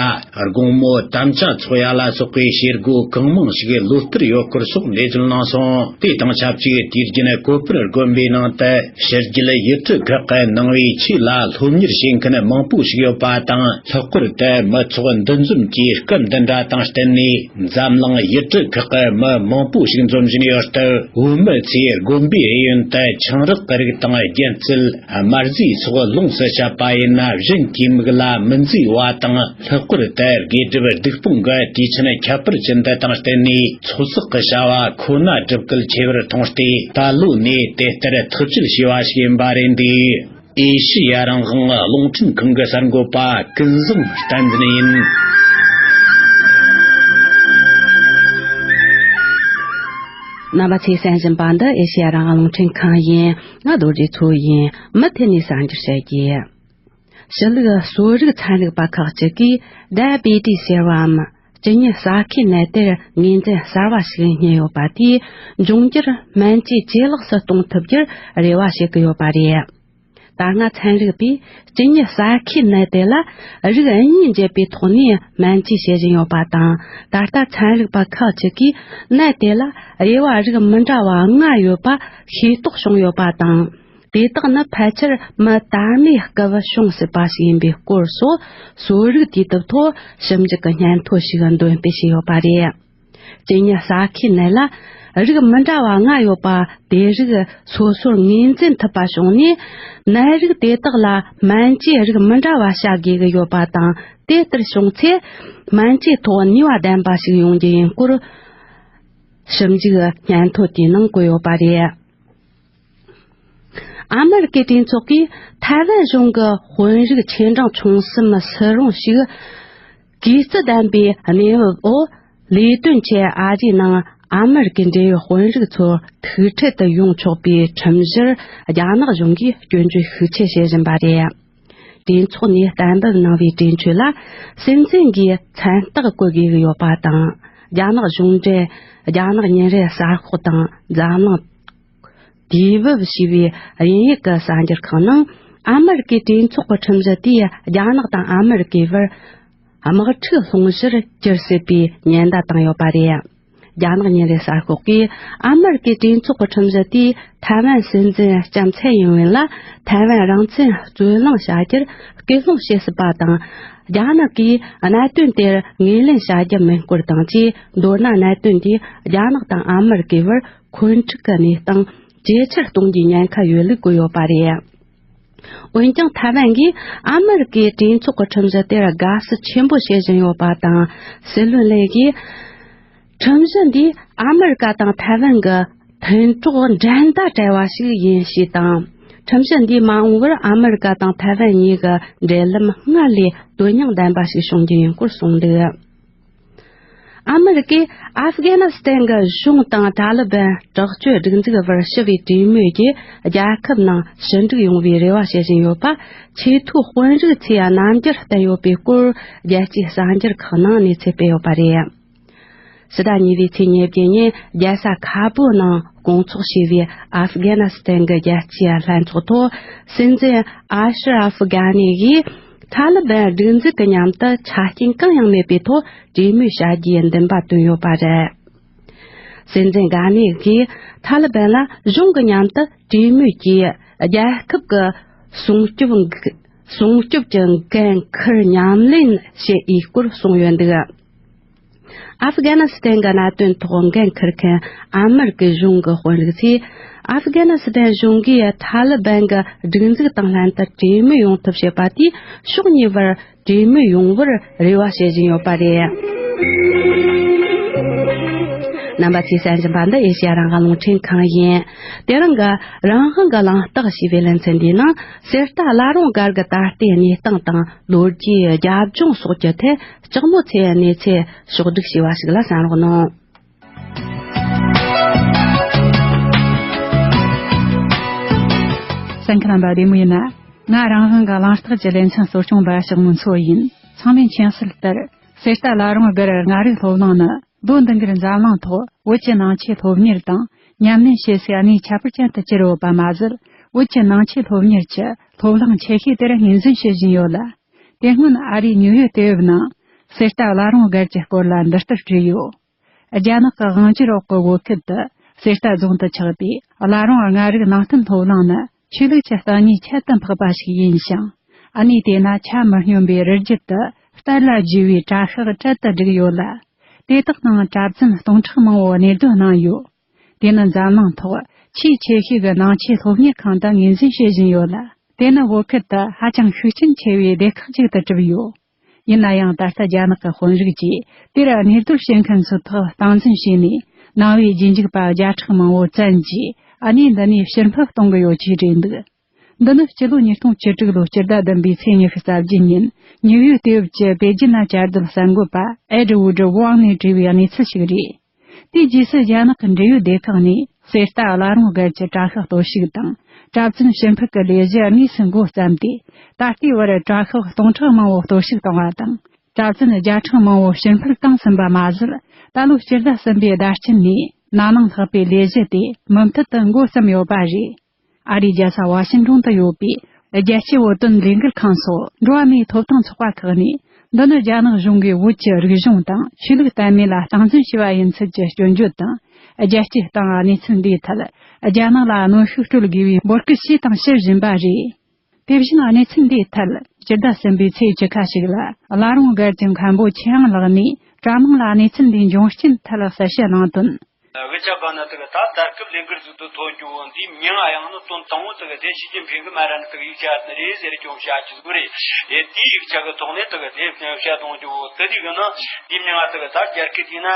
དགོང་མོ་དམ་བཅའ་འཚོགས་ཡ་ལ་སོགས་པའི་བྱེད་སྒོ་གང་མང་ཞིག་ལོ་ལྟར་ཡོད་སྐོར་སོགས་འགྲེལ་བརྗོད་གནང་སོང་། དེ་དང་ཆབས་ཅིག་དུས་རྒྱུན་ཀོ་པན་དགོན་པའི་ནང་དུ་ཕྱི་རྒྱལ་ཡུལ་གྲུ་ཁག་གི་ནང་བའི་ཆོས་ལ་སློབ་གཉེར་བྱེད་མཁན་མང་པོ་ཞིག་ཡོད་པ་དང་། ལྷག་པར་དུ་མི་ཚོགས་འདུ་འཛོམས་ཀྱི་སྐབས་འདི་འདྲ་དང་བསྟུན་ནས། འཛམ་གླིང་ཡུལ་གྲུ་ཁག་གི་མི་མང་པོ་ཞིག་འཛོམས་བཞིན་ཡོད་སྟབས། བོད་མི་ཚོས་དགོན་པའི་གཡས་གཡོན་དུ་ཆང་རག་གི་རིགས་དང་རྒྱུན་རྩལ། དམར་ཟས་སོགས་ལོངས་སུ་སྤྱད་པ་ཡིན་ན་གཞན་གྱི་མིག་ལ་མི་མཛེས་པ་དང་། ལྷག་པར་དུ་དགེ་སྒྲུབ་སྡིག་སྤོང་གི་དུས་ཆེན་ཁྱད་པར་ཅན་འདི་དང་བསྟུན་ནས། ཚོགས་བསགས་ཀྱི་བྱ་བ་ཁོ་ན་སྒྲུབ་གལ་ཆེ་བར་མཐོང་སྟེ། ད་ལོ་ནས་དེ་ལྟར་ཐག་གཅོད་བྱས་པ་ཞིག་ཡིན་པ་རེད་འདུག་ཨེ་ཤི་ཡ་རང་དབང་རླུང་འཕྲིན་ཁང་གི་གསར་འགོད་པ་ཀུན་བཟང་བསྟན་འཛིན་ཡིན། རྣམ་པ་ཚོས་གསན་བཞིན་པ་འདི་ཨེ་ཤི་ཡ་རང་དབང་རླུང་འཕྲིན་ཁང་ཡིན། ང་རྡོ་རྗེ་མཚོ་ཡིན། མུ་མཐུད་ནས་གསར་འགྱུར་བཤད་རྒྱུ། ཞི་ལུགས་གསོ་རིག་ཚན་རིག་པ་ཁག་ཅིག་གིས་ཌའི་བྷི་ཊི་སི་ཟེར་བའམ་གཅིན་སྙི་ཟ་ཁའི་ནད་དེར་ངོས་འཛིན་གསར་བ་ཞིག་རྙེད་ཡོད་པ་དེས། འབྱུང་འགྱུར་སྨན་བཅོས་ཇེ་ལེགས་སུ་གཏོང་ཐུབ་རྒྱུར་རེ་བ་བྱེད་ཀྱི་ཡོད་པ་རེད། ད་སྔ་ཚན་རིག་པས་གཅིན་སྙི་ཟ་ཁའི་ནད་དེ་ལ་རིགས་གཉིས་འབྱེད་པའི་ཐོག་ནས་སྨན་བཅོས་བྱེད་བཞིན་ཡོད་པ་དང་། ད་ལྟ་ཚན་རིག་པ་ཁག་ཅིག་གིས་ནད་དེ་ལ་དབྱེ་བ་རིགས་མི་འདྲ་བ་ལྔ་ཡོད་པ་ཤེས་རྟོགས་བྱུང་ཡོད་པ་དང་། དེ་དག་ནི་ཕལ་ཆེར་མི་དར་མའི་སྐབས་བྱུང་སྲིད་པ་ཞིག་ཡིན་པའི་སྐོར་སོགས། གསོ་རིག་དུས་དེབ་ཐོག་ཞིབ་འཇུག་གི་སྙན་ཐོ་ཞིག་འདོན་སྤེལ་བྱས་ཡོད་པ་རེད། གཅིན་སྙི་ཟ་ཁའི་ནད་ལ་རིགས་མི་འདྲ་བ་ལྔ་ཡོད་པ་དེ་རིགས་སོ་སོར་ངོས་འཛིན་ཐུབ་པ་བྱུང་ནས། ནད་རིགས་དེ་དག་ལ་སྨན་བཅོས་རིགས་མི་འདྲ་བ་བྱ་དགོས་ཀྱི་ཡོད་པ་དང་། དེ་ལྟར་བྱུང་ཚེ་སྨན་བཅོས་ཐོག་ནུས་པ་ལྡན་པ་ཞིག་ཡོང་རྒྱུ་ཡིན་སྐོར་ཞིབ་འཇུག་སྙན་ཐོ་དེའི་ནང་བཀོད་ཡོད་པ་རེད། ཨ་མེ་རི་ཀའི་གྲོས་ཚོགས་ཀྱིས་ཐའེ་ཝན་གཞུང་གི་དཔོན་རིགས་ཆེ་འབྲིང་ཆུང་གསུམ་སུ་རུང་ཞིག་གིས་གུས་བརྩི་ལྡན་པའི་གནས་བབ་འོག་ལས་དོན་ཆེད་ཨ་རིའི་ནང་ཨ་མེ་རི་ཀའི་འབྲེལ་ཡོད་དཔོན་རིགས་ཚོ་ཐུག་འཕྲད་དུ་ཡོང་ཆོག་པའི་ཁྲིམས་གཞིར་རྒྱ་ནག་གཞུང་གིས་སྐྱོན་བརྗོད་ཤུགས་ཆེ་བྱེད་བཞིན་པ་རེད། གྲོས་ཚོགས་ནས་གཏན་འབེབས་གནང་བའི་གྲོས་ཆོད་ལ་སྲིད་འཛིན་གྱིས་མཚན་རྟགས་བཀོད་དགོས་ཀྱི་ཡོད་པ་དང་། རྒྱ་ནག་གཞུང་འབྲེལ་རྒྱ་ནག་ཉིན་རེའི་གསར་ཤོག་དང་འཛམ་གླིང་དུས་བབ་ཞེས་པའི་དབྱིན་ཡིག་གི་གསར་འགྱུར་ཁག་ནང་། ཨ་མེ་རི་ཀའི་གྲོས་ཚོགས་ཀྱི་ཁྲིམས་གཞི་དེས་རྒྱ་ནག་དང་ཨ་མེ་རི་ཀའི་བར་དམག་འཁྲུག་སློང་གཞིར་གྱུར་སྲིད་པའི་ཉེན་བརྡ་བཏང་ཡོད་པ་རེད། རྒྱ་ནག་ཉིན་རེའི་གསར་ཤོག་གིས་ཨ་མེ་རི་ཀའི་གྲོས་ཚོགས་ཀྱི་ཁྲིམས་གཞི་དེས་ཐའེ་ཝན་སྲིད་འཛིན་ལྕམ་ཚའེ་ཡིན་ཝེན་ལ་ཐའེ་ཝན་རང་བཙན་རྩོད་གླེང་བྱ་རྒྱུར་སྐུལ་སློང་བྱེད་སྲིད་པ་དང་། རྒྱ་ནག་གིས་གནད་དོན་དེར་ངོས་ལེན་བྱ་རྒྱུ་མིན་སྐོར་དང་བཅས། མདོར་ན་གནད་དོན་དེས་རྒྱ་ནག་དང་ཨ་མེ་རི་ཀའི་བར་འཁོན་འཁྲུག་གི་གནས་སྟངས་ཇེ་ཆེར་གཏོང་རྒྱུའི་ཉེན་ཁ་ཡོད་ལུགས་བཀོད་ཡོད་པ་རེད། འོན་ཀྱང་ཐའེ་ཝན་གྱིས་ཨ་མེ་རི་ཀའི་གྲོས་ཚོགས་ཀྱི་ཁྲིམས་གཞི་དེར་དགའ་བསུ་ཆེན་པོ་བྱེད་བཞིན་ཡོད་པ་དང་། སྲིད་བློན་ལེ་ཡིས་ཁྲིམས་གཞི་འདིས་ཨ་མེ་རི་ཀ་དང་ཐའེ་ཝན་གྱི་མཐུན་གྲོགས་འགྲན་ཟླ་བྲལ་བ་ཞིག་ཡིན་ཞེས་དང་། ཁྲིམས་གཞི་འདིས་མ་འོངས་པར་ཨ་མེ་རི་ཀ་དང་ཐའེ་ཝན་གཉིས་ཀྱི་འབྲེལ་ལམ་སྔར་ལས་དོན་སྙིང་ལྡན་པ་ཞིག་བྱུང་རྒྱུ་ཡིན་སྐོར་གསུངས་འདུག་ཨ་མེ་རི་ཀས་ཨབ་གྷ་ནི་སི་ཐན་གྱི་གཞུང་དང་ཏཱ་ལི་བན་དྲག་སྤྱོད་སྒྲིག་འཛུགས་བར་ཞི་བའི་གྲོས་མོལ་གྱིས་རྒྱལ་ཁབ་ནང་ཞི་འགྲིག་ཡོང་བའི་རེ་བ་བྱེད་བཞིན་ཡོད་པ། ཆེས་མཐོའི་དཔོན་རིགས་ཚོས་རྣམ་འགྱུར་བསྟན་ཡོད་པའི་སྐོར་རྒྱལ་སྤྱིའི་གསར་འགྱུར་ཁག་ནང་གནས་ཚུལ་སྤེལ་ཡོད་པ་རེད། ཕྱི་ཟླ་གཉིས་པའི་ཚེས་ཉེར་བརྒྱད་ཉིན་རྒྱལ་ས་ཁ་བོ་ནང་ སྐོང་ཚོགས་བྱས་པའི་ཨབ་གྷ་ནི་སི་ཐན་གྱི་རྒྱལ་སྤྱིའི་ལྷན་ཚོགས་ཐོག་སྲིད་འཛིན་ཨ་ཤ་ར་ཨབ་གྷ་ནི་ཡིས་ཐ་ལི་བན་སྒྲིག་འཛུགས་ཀྱི་མཉམ་དུ་ཆ་རྐྱེན་གང་ཡང་མེད་པའི་ཐོག་གྲོས་མོལ་བྱ་རྒྱུའི་འདུན་པ་བཏོན་ཡོད་པ་རེད། སྲིད་འཛིན་གྷ་ནི་གིས་ཐ་ལི་བན་ལ་གཞུང་གི་མཉམ་དུ་གྲོས་མོལ་གྱིས་རྒྱལ་ཁབ་ཀྱི་སྲུང་སྐྱོབ་སྲུང་སྐྱོབ་ཀྱི་འགན་འཁུར་ཉམས་ལེན་བྱེད་འོས་སྐོར་གསུངས་ཡོད་འདུག་ཨབ་གྷ་ནི་སི་ཐན་གྱི་གནད་དོན་ཐོག་འགན་འཁུར་མཁན་ཨ་མེ་རི་ཀའི་གཞུང་གི་དཔོན་རིགས་ཚོས་ཨབ་གྷ་ནི་སི་ཐན་གཞུང་གིས་ཐ་ལི་བན་གྱི་སྒྲིག་འཛུགས་དང་ལྷན་དུ་གྲོས་མོལ་ཡོང་ཐབས་བྱེད་པ་དེས་ཕྱོགས་གཉིས་བར་གྲོས་མོལ་ཡོང་བར་རེ་བ་བྱེད་བཞིན་ཡོད་པ་རེད། རྣམ་པ་ཚོས་གསན་བཞིན་པ་འདི་ཨེ་ཤེ་ཡ་རང་དབང་རླུང་འཕྲིན་ཁང་ཡིན། དེ་རིང་གི་རང་དབང་གི་གླེང་སྟེགས་ཞེས་པའི་ལེ་ཚན་འདིའི་ནང་གསེར་རྟ་བླ་རུང་སྒར་གྱི་ད་ལྟའི་གནས་སྟངས་དང་ལོ་རྒྱུས་རྒྱབ་ལྗོངས་སོགས་ཀྱི་ཐད་ལྕགས་མོ་ཚེ་གནས་ཚུལ་ཕྱོགས་བསྒྲིགས་བྱས་པ་ཞིག་ལ་གསན་རོགས་གནང་། གསན་མཁན་རྣམ་པ་བདེ་མོ་ཡིན་ན། ང་རང་དབང་གི་གླེང་སྟེགས་ཀྱི་ལེ་ཚན་གཙོ་སྐྱོང་པ་ཞག་མོ་མཚོ་ཡིན། ཚང་མས་མཁྱེན་གསལ་ལྟར། གསེར་རྟ་བླ་རུང་སྒར་མངའ་རིས་སློབ་གླིང་ནི་ལོ་འདི་འགར་འཛམ་གླིང་ཐོག་བོད་ཀྱི་ནང་ཆོས་སློབ་གཉེར་དང་ཉམས་ལེན་བྱེད་སའི་གནས་ཁྱད་པར་ཅན་དུ་གྱུར་ཡོད་པ་མ་ཟད། བོད་ཀྱི་ནང་ཆོས་སློབ་གཉེར་གྱི་སློབ་གླིང་ཆེ་ཤོས་དེར་ངོས་འཛིན་བྱེད་བཞིན་ཡོད་ལ། དེ་སྔོན་ཨ་རིའི་ནིའུ་ཡོག་དུས་བབ་ནང་གསེར་རྟ་བླ་རུང་སྒར་གྱི་སྐོར་ལ་འདི་ལྟར་བྲིས་ཡོད། རྒྱ་ནག་གི་དབང་སྒྱུར་འོག་གི་བོད་ཁུལ་དུ་གསེར་རྟ་རྫོང་དུ་ཆགས་པའི་བླ་རུང་མངའ་རིས་ནང་བསྟན་སློབ་གླིང་ནི་ཆོས་ལུགས་ཀྱི་བསྟི་གནས་ཁྱད་དུ་འཕགས་པ་ཞིག་ཡིན་ཞིང་། གནས་དེ་ན་ཆ་མི་སྙོམས་པའི་རི་རྒྱུད་དུ་གཏེར་ལ་བརྒྱུས་པའི་གྲྭ་ཤག་གྲལ་དུ་བསྒྲིགས་ཡོད་ལ། དེ་དག་ནང་གྲྭ་བཙུན་སྟོང་ཕྲག་མང་བོ་གནས་སྡོད་གནང་ཡོད། དེ་ནི་འཛམ་གླིང་ཐོག་ཆེས་ཆེ་ཤོས་ཀྱི་ནང་ཆོས་སློབ་གཉེར་ཁང་དུ་ངོས་འཛིན་བྱེད་བཞིན་ཡོད་ལ། དེ་ནི་བོད་ཁུལ་དུ་ཧ་ཅང་ཤུགས་རྐྱེན་ཆེ་བའི་སྡེ་ཁག་ཅིག་ཏུ་གྲུབ་ཡོད། ཡིན་ན་ཡང་ད་ལྟ་རྒྱ་ནག་གི་དཔོན་རིགས་ཀྱིས་དེར་གནས་སྡོད་བྱེད་མཁན་ཚོའི་ཐོག་སྟངས་འཛིན་བྱས་ནས་ནང་པའི་རྗེས་འཇུག་པ་བརྒྱ་ཕྲག་མང་བོ་བཙན་གྱིས་གནས་འདི་ནས་ཕྱིར་འཕུད་གཏོང་གི་ཡོད་ཅེས་བྲིས་འདུག་འདི་ནི་སྤྱི་ལོ་ཉིས་སྟོང་བཅུ་དྲུག་ལོའི་སྤྱི་ཟླ་བདུན་པའི་ཚེས་ཉི་ཤུ་རྩ་བརྒྱད་ཉིན་ནིའུ་ཡོག་དུས་བབ་ཀྱི་པེ་ཅིན་ན་བཅའ་སྡོད་གསར་འགོད་པ་ཨེ་ཌི་ཝུ་ཌི་ཝང་ནས་བྲིས་པའི་གནས་ཚུལ་ཞིག་རེད། དེའི་རྗེས་སུ་རྒྱ་ནག་གི་འབྲེལ་ཡོད་སྡེ་ཁག་ནས་གསེར་རྟ་བླ་རུང་སྒར་གྱི་གྲྭ་ཤག་གཏོར་བཤིག་དང་གྲྭ་བཙུན་ཕྱིར་འཕུད་ཀྱི་ལས་གཞི་དངོས་སུ་འགོ་བརྩམས་ཏེ། ད་ལྟའི་བར་གྲྭ་ཤག་སྟོང་ཕྲག་མང་བོ་གཏོར་བཤིག་བཏང་བ་དང་། གྲྭ་བཙུན་བརྒྱ་ཕྲག་མང་བོ་ཕྱིར་འཕུད་བཏང་ཟིན་པ་མ་ཟད། ད་ལོའི་སྤྱི་ཟླ་གསུམ་པའི་ཟླ་དཀྱིལ་ནས་ན་ནིང་ལྷག་པའི་ལས་གཞི་དེ་མུ་མཐུད་དུ་འགོ་བརྩམས་ཡོད་པ་རེད། ཨ་རིའི་རྒྱལ་ས་ཝ་ཤིང་ཏོན་དུ་ཡོད་པའི་རྒྱལ་སྤྱིའི་བོད་དོན་ལས་འགུལ་ཁང་སོགས་འགྲོ་བ་མིའི་ཐོབ་ཐང་ཚོགས་པ་ཁག་ནས། འདི་ནི་རྒྱ་ནག་གཞུང་གིས་བོད་ཀྱི་རིག་གཞུང་དང་ཆོས་ལུགས་དད་མོས་ལ་སྟངས་འཛིན་བྱས་པ་ཡིན་ཚུལ་གྱི་སྐྱོན་བརྗོད་དང་། རྒྱལ་སྤྱིའི་སྟེང་གནས་ཚུལ་འདིའི་ཐད་རྒྱ་ནག་ལ་གནོན་ཤུགས་སྤྲོད་དགོས་པའི་འབོད་སྐུལ་བྱས་དང་བྱེད་བཞིན་པ་རེད། དེ་བཞིན་གནས་ཚུལ་འདིའི་ཐད་སྤྱི་ཟླ་གསུམ་པའི་ཚེས་བཅུ་ཁ་ཞིག་ལ་བླ་རུང་སྒར་གྱི་མཁན་པོ་ཆེ་ཧང་ལགས་ནས་དྲ་མིང་ལ་གནས་ཚུལ་འདིའི་འབྱུང་རྐྱེན་ཐད་གསལ་བཤད་གནང་དོན། དབུས་ཆ་གང་ན་དེ་གི་ད་ད་སྐབས་ལས་འགུལ་ཟིག་ཏུ་ཐོན་རྒྱུ་བོ་འདིའི་མིང་ང་ཡང་ནི་དོན་དང་བོ་དེ་གི་དེ་ཞི་ཅིན་ཕིང་གི་མ་ར་ནི་དེ་གི་ཡིག་ཆ་ནི་རེད་ཟེར་རྒྱུ་བཤད་རྒྱུ་ཟིག་རེད། དེ་དེའི་ཡིག་ཆ་གི་ཐོག་ནས་དེ་གི་དེ་བཤད་གཏོང་རྒྱུ་བོ་དེ་དེ་གི་ནི་དེའི་མིང་ང་དེ་གི་ད་རྒྱ་སྐད་དེ་ན་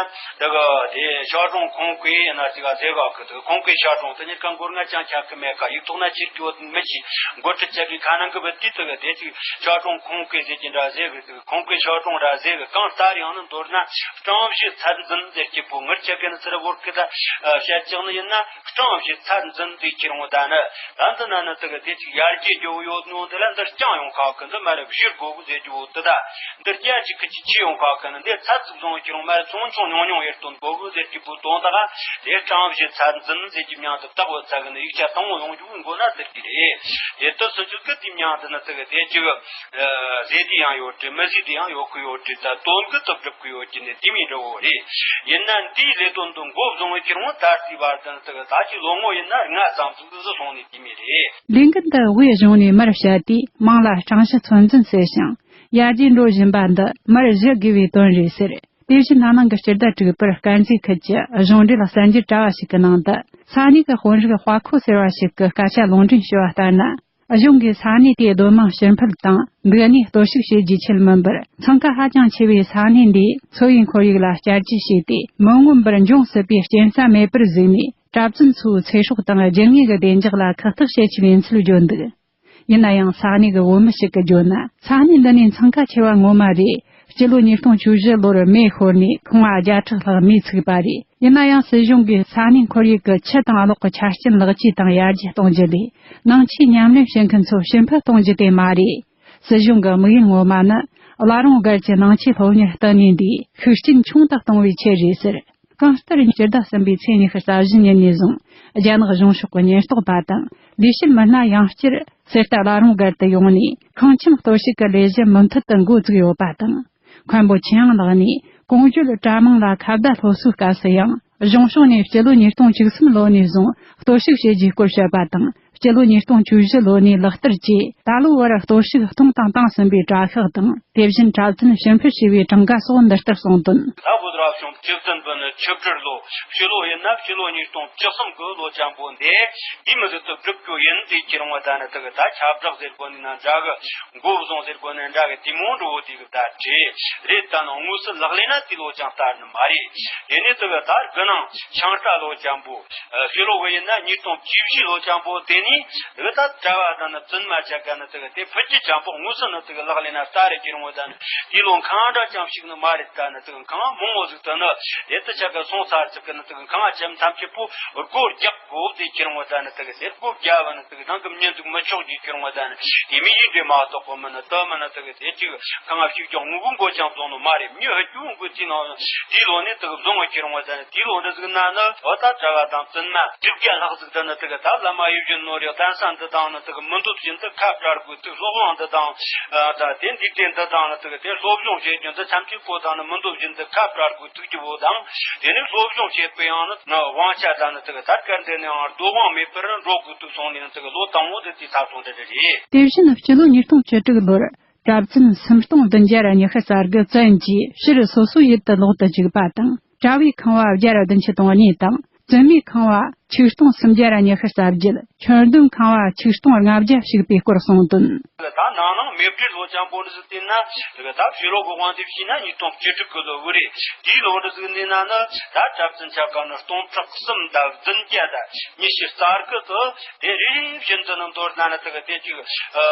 དེ་གི་དེ་ཞའོ་ཀྲུང་ཁོང་ཀུའེ་ཡིན་ན་ཅིག་ག་ཟེར་ག་གི་དེ་གི་ཁོང་ཀུའེ་ཞའོ་ཀྲུང་དེ་གཉིས་ཀ་མགོ་རྔ་ཅང་ཆག་གི་མེད་ཀ་ཡིག་ཐོག་ན་ཆེར་རྒྱུ་བོ་མི་ཤེས། འགོ་ཁྲིད་བྱ་བའི་ཁ་ནང་གི་བུ་དེ་དེ་གི་དེ་ཅིག་ཞའོ་ཀྲུང་ཁོང་ཀུའེ་ཟེར་གྱི་འདྲ་ཟེར་གི་དེ་གི་ཁོང་ཀུའེ་ཞའོ་ཀྲུང་ར་ཟེར་གི་གང་ལྟར་ཡང་ནི་མདོར་ན། ཀྲང་ཞི་ཚད་འཛིན་ཟེར་གྱི་བོ་ངར་ཆ་གི་ནི་སི་ར་བོར་གི་ད་བཤད་ཀྱང་ནི་ཡིན་ན་ཀྲང་ཞི་ཚད་འཛིན་དེ་ཁྱེར་འོང་ད་ནི་ད་འདི་ན་ནི་དེ་གི་དེ་ཅིག་ཡར་རྒྱས་རྒྱུ་ཡོད་ནོ་འདི་ལ་འདི་རྐྱང་ཡོང་ཁག་གི་འདི་མ་རེད་བཞིར་དགོས་གི་ཟེར་རྒྱུ་བོ་དེ་ད་འདི་རྒྱ་ཅིག་གི་ཅིག་ཆེ་ཡོང་ཁག་གི་ནི་འདི་ཚད་ཅིག་བཟུང་ཁྱེར་འོང་མ་རེད་ཚོང་ཆུང་ཉུང་ཉུང་ཡེར་སྟོན་དགོས་གི་ཟེར་གྱི་བོ་དོན་དག་དེ་ཀྲང་ཞི་ཚད་འཛིན་ཟེར་གྱི་མྱང་དེ་བཏགས་བ་ཚ་གི་ནི་ཡིག་ཆ་དང་བོ་ཡོང་རྒྱུ་བོ་མགོ་ན་ཟེར་གྱི་རེད། དེ་ལྟར་སོང་ཆོག་གི་དེ་མྱང་དེ་ནི་དེ་གི་དེ་ཅིག་ཟེར་དེ་ཡང་ཡོད་དྲི་མི་ཟེར་དེ་ཡང་ཡོད་གི་ཡོད་དྲི་ད་དོན་གི་ཐོབ་གྲུབ་གི་ཡོད་ཀྱི་ནི་དེ་མི་འདྲ་བོ་རེད། ཡིན་ན་འདིའི་ལས་དོན་དུ་འགོ་བཟུང་བའི་ཁྱེར་འོང་ད་ལྟའི་བར་དུ་ནི་དེ་གི་ད་ཅི་ལོ་ངོ་ཡིན་ན་ལྔ་ཙམ་ཟིག་ཏུ་སོང་ནས་དེ་མི་རེད། ལས་འགུལ་འདི་དབུས་གཞུང་ནས་མར་བཤད་དུས་མིང་ལ་ཀྲང་ཞི་ཚོད་འཛིན་ཟེར་ཞིང་ཡར་རྒྱས་འགྲོ་བཞིན་པ་འདི་མར་གཞི་དགོས་པའི་དོན་རེད་ཟེར། དེ་བཞིན་ན་ནིང་གི་སྤྱི་ཟླ་དྲུག་པར་དཀར་མཛེས་ཁུལ་གྱི་གཞུང་འབྲེལ་གསར་འགྱུར་དྲ་བ་ཞིག་གི་ནང་དུ་ས་གནས་ཀྱི་དཔོན་རིགས་དཔའ་ཁོ་ཟེར་བ་ཞིག་གིས་སྐད་ཆ་ལུང་འདྲེན་ཞུ་བ་ལྟར་ན། གཞུང་གིས་ས་གནས་དེའི་སྡོད་དམངས་ཕྱིར་འཕུད་དང་འདུག་གནས་གཏོར་བཤིག་བྱེད་རྒྱུའི་ཆེད་མིན་པར་འཚང་ཁ་ཧ་ཅང་ཆེ་བའི་ས་གནས་འདིའི་འཚོ་བའི་ཁོར་ཡུག་ལ་བསྐྱར་བཅོས་བྱས་ཏེ་མི་མངོན་པར་འབྱུང་སྲིད་པའི་རྐྱེན་རྩ་མེད་པར་གཟིགས་ནས་གྲྭ་བཙུན་ཚོའི་ཚེ་སྲོག་དང་རྒྱུ་དངོས་ཀྱི་བདེ་འཇགས་ལ་ཁག་ཐེག་བྱེད་ཀྱི་ཡིན་ཚུལ་བརྗོད་འདུག་ཡིན་ན་ཡང་ས་གནས་ཀྱི་བོད་མི་ཞིག་གིས་བརྗོད་ན་ས་གནས་འདི་ནས་འཚང་ཁ་ཆེ་བ་ངོ་མ་རེད། སྤྱི་ལོ་ཉིས་སྟོང་བཅུ་བཞི་ལོར་མེ་ཤོར་ནས་ཁང་བ་བརྒྱ་ཕྲག་ལྷག་མེས་ཚིག་པ་རེད། ཡིན་ན་ཡང་སྲིད་གཞུང་གིས་ས་གནས་ཁོར་ཡུག་གི་ཆུ་དང་གློག་གི་ཆ་རྐྱེན་ལེགས་བཅོས་དང་ཡར་རྒྱས་གཏོང་རྒྱུ་ལས་ནང་ཆོས་ཉམས་ལེན་བྱེད་མཁན་ཚོ་ཕྱིར་འཕུད་གཏོང་རྒྱུ་དེ་མ་རེད། སྲིད་གཞུང་གི་དམིགས་ཡུལ་ངོ་མ་ནི་བླ་རུང་སྒར་གྱི་ནང་ཆོས་སློབ་གཉེར་བསྟི་གནས་འདིའི་ཤུགས་རྐྱེན་ཆུང་དུ་གཏོང་བའི་ཆེད་རེད་ཟེར། གང་ལྟར་སྤྱི་ཟླ་གསུམ་པའི་ཚེས་ཉི་ཤུ་རྩ་བཞི་ཉིན་ནས་བཟུང་རྒྱ་ནག་གཞུང་ཕྱོགས་ཀྱི་ཉེན་རྟོག་པ་དང་ལས་བྱེད་མི་སྣ་ཡང་བསྐྱར་གསེར་རྟ་བླ་རུང་སྒར་དུ་ཡོང་ནས་ཁང་ཁྱིམ་གཏོར་བཤིག་གི་ལས་གཞི་མུ་མཐུད་དུ་འགོ་བཙུགས་ཡོད་པ་དང་། མཁན་པོ་ཆིན་ཨང་ལགས་ནས་གོང་བརྗོད་དྲ་མིང་ལ་ཁ་བརྡ་སློབ་གསོའི་སྐབས་སུ་ཡང་གཞུང་ཕྱོགས་ནས་སྤྱི་ལོ་ཉིས་སྟོང་བཅུ་གསུམ་ལོ་ནས་བཟུང་གཏོར་བཤིག་བྱེད་རྒྱུའི་སྐོར་བཤད་པ་དང་། སྤྱི་ལོ་ཉིས་སྟོང་བཅུ་བཞི་ལོ་ནས་ལག་བསྟར་གྱིས་ད་ལོའི་བར་གཏོར་བཤིག་གཏོང་དང་བཏང་ཟིན་པའི་དྲ་ཤག་དང་། དེ་བཞིན་གྲྭ་བཙུན་ཕྱིར་འཕུད་བྱས་པའི་གྲངས་ཀ་སོགས་འདི་ལྟར་གསུངས་དོན། ད་བོད་རབ་བྱུང་བཅུ་བདུན་པོ་ནི་ཆིག་སྦྲུལ་ལོ། ཕྱི་ལོ་ཡིན་ན་ཕྱི་ལོ་ཉིས་སྟོང་བཅུ་གསུམ་གི་ལོ་ཅན་པོ་འདི་འདི་མི་ཟིག་ཏུ་སྒྲུབ་རྒྱུ་ཡིན་ཟེར་ཁྱེར་འོང་བ་ད་ནི་དེ་གི་ད་ཁྱབ་བསྒྲགས་ཟེར་དགོས་ནི་ན་འདྲ་གི། མགོ་བཟུང་ཟེར་དགོས་ནི་འདྲ་གི་དེ་མོ་འགྲོ་བོ་དེ་གི་ད་བྲིས་རེད། ད་ནི་དངོས་སུ་ལག་ལེན་ན་དེ་ལོ་ཅང་བསྟར་ནི་མ་རེད། དེ་ནས་དེ་གི་ད་དགུ་ནང་ཤིང་རྟ་ལོ་ཅན་པོ། ཕྱི་ལོ་བོ་ཡིན་ན་ཉིས་སྟོང་བཅུ་བཞི་ལོ་ཅན་པོ་དེ་ནས་དེ་གི་ད་གྲྭ་བ་ད་ནི་བཙུན་མ་ཆ་ག་ནི་དེ་གི་དེ་ཕུད་ཀྱི་ཅན་པོ་དངོས་སུ་ནི་དེ་གི་ལག་ལེན་ན་བསྟར་རེ་ཁྱེར་འོང་བ་ད་ནི་དེ་ལོ་ཁང་འདྲ་ཅང་ཞིག་ནི་མ་རེད། ད་ནི་དེ་གི་ཁང་མང་བོ་ཟིག་ད་ནི་དེ་དུ་ཆ་ག་སོང་ཚར་ཚིག་གི་ནི་དེ་གི་ཁང་ཅན་ཐམས་ཅད་པོ་སྒོ་རྒྱག་གོ་དེ་ཁྱེར་འོང་བ་ད་ནི་དེ་གི་དེ་སྒོ་བརྒྱབ་བ་ནི་དེ་གི་ནང་གི་མྱི་འདུག་མི་ཆོག་རྒྱུ་ཁྱེར་འོང་བ་ད་ནི་དེ་མི་ཡིན་འདྲེ་མ་གཏོགས་པ་མི་ནི་དུ་མི་ནི་དེ་གི་དེ་གཅིག་ཁང་ང་ཞིག་ཀྱང་དངུལ་གི་མགོ་ཅང་བཙོང་ནི་མ་རེད། མྱི་ཧ་ཅུང་གི་དེ་ནང་དེའི་ལོ་ནི་དེ་གི་བཟུང་བ་ཁྱེར་འོང་བ་ད་ནི་དེའི་ལོ་འདི་ཟིག་ན་ནི་འོ་ད་གྲྭ་བ་དང་བཙུན་མ་བཅུ་བརྒྱ་ལྷག་ཟིག་ད་ནི་དེ་གི་ད་བླ་མ་ཡིད་བཞིན་ནོར་རེ་གདན་ས་འདི་དང་ནི་དེ་གི་མི་འདོད་བཞིན་དུ་ཁ་བྲལ་དགོས་ཐུག་སློབ་དབང་འདི་དང་ད་དེ་འདི་དེ་འདི་དང་ནི་དེ་གི་དེ་སློབ་སྦྱོང་བྱེད་རྒྱུ་འདི་ཐམས་ཅད་པོ་དང་ནི་མི་འདོད་བཞིན་དུ་ཁ་བྲལ་དགོས་ཐུག་རྒྱུ་བོ་དང་། དེ་ནས་སློབ་སྦྱོང་བྱེད་པའི་ཡང་ནི་དབང་ཆ་དང་ནི་དེ་གི་ཐད་ཀར་འདི་ནས་ཡང་རྡོ་དབང་མེད་པར་འགྲོ་དགོས་ཐུག་སོང་ནས་ནི་དེ་གི་ལོ་དང་བོ་འདི་དེ་ད་སོང་འདྲ་འདྲ་རེད། དེ་བཞིན་སྤྱི་ལོ་ཉིས་སྟོང་བཅུ་དྲུག་ལོར་གྲྭ་བཙུན་སུམ་སྟོང་བདུན་བརྒྱ་ར་ཉི་ཤུ་རྩ་དགུ་བཙན་གྱིས་ཕྱིར་སོ་སོའི་ཡུལ་དུ་ལོག་ཏུ་བཅུག་པ་དང་། གྲྭ་བའི་ཁང་བ་བརྒྱ་ར་བདུན་ཅུ་དོན་གཉིས་དང་། བཙུན་མའི་ཁང་བ་ཆིག་སྟོང་སུམ་བརྒྱ་ར་ཉི་ཤུ་རྩ་བརྒྱད། ཁྱོན་བསྡོམས་ཁང་བ་ཆིག་སྟོང་ལྔ་བརྒྱ་ཞིག་པའི་སྐོར་གསུངས་དོན། ད་ནང་ནང་མེ་སྤྲེལ་ལོ་ཅན་པོ་འདི་ཟིག་བལྟས་ན་དེ་གི་ད་ཕྱི་ལོ་གི་དབང་དུ་བྱས་ན་ཉིས་སྟོང་བཅུ་དྲུག་གི་ལོ་བུ་རེད། དེའི་ལོ་འདི་ཟིག་ནས་ན་ནི་ད་གྲྭ་བཙུན་ཆ་ག་ནི་སྟོང་ཕྲག་གསུམ་དང་བདུན་བརྒྱ་དང་ཉི་ཤུ་རྩ་དགུ་དུ་དེ་རེ་རེ་བཞིན་དུ་ནི་མདོར་ན་ནི་དེ་གི་དེ་གཅིག་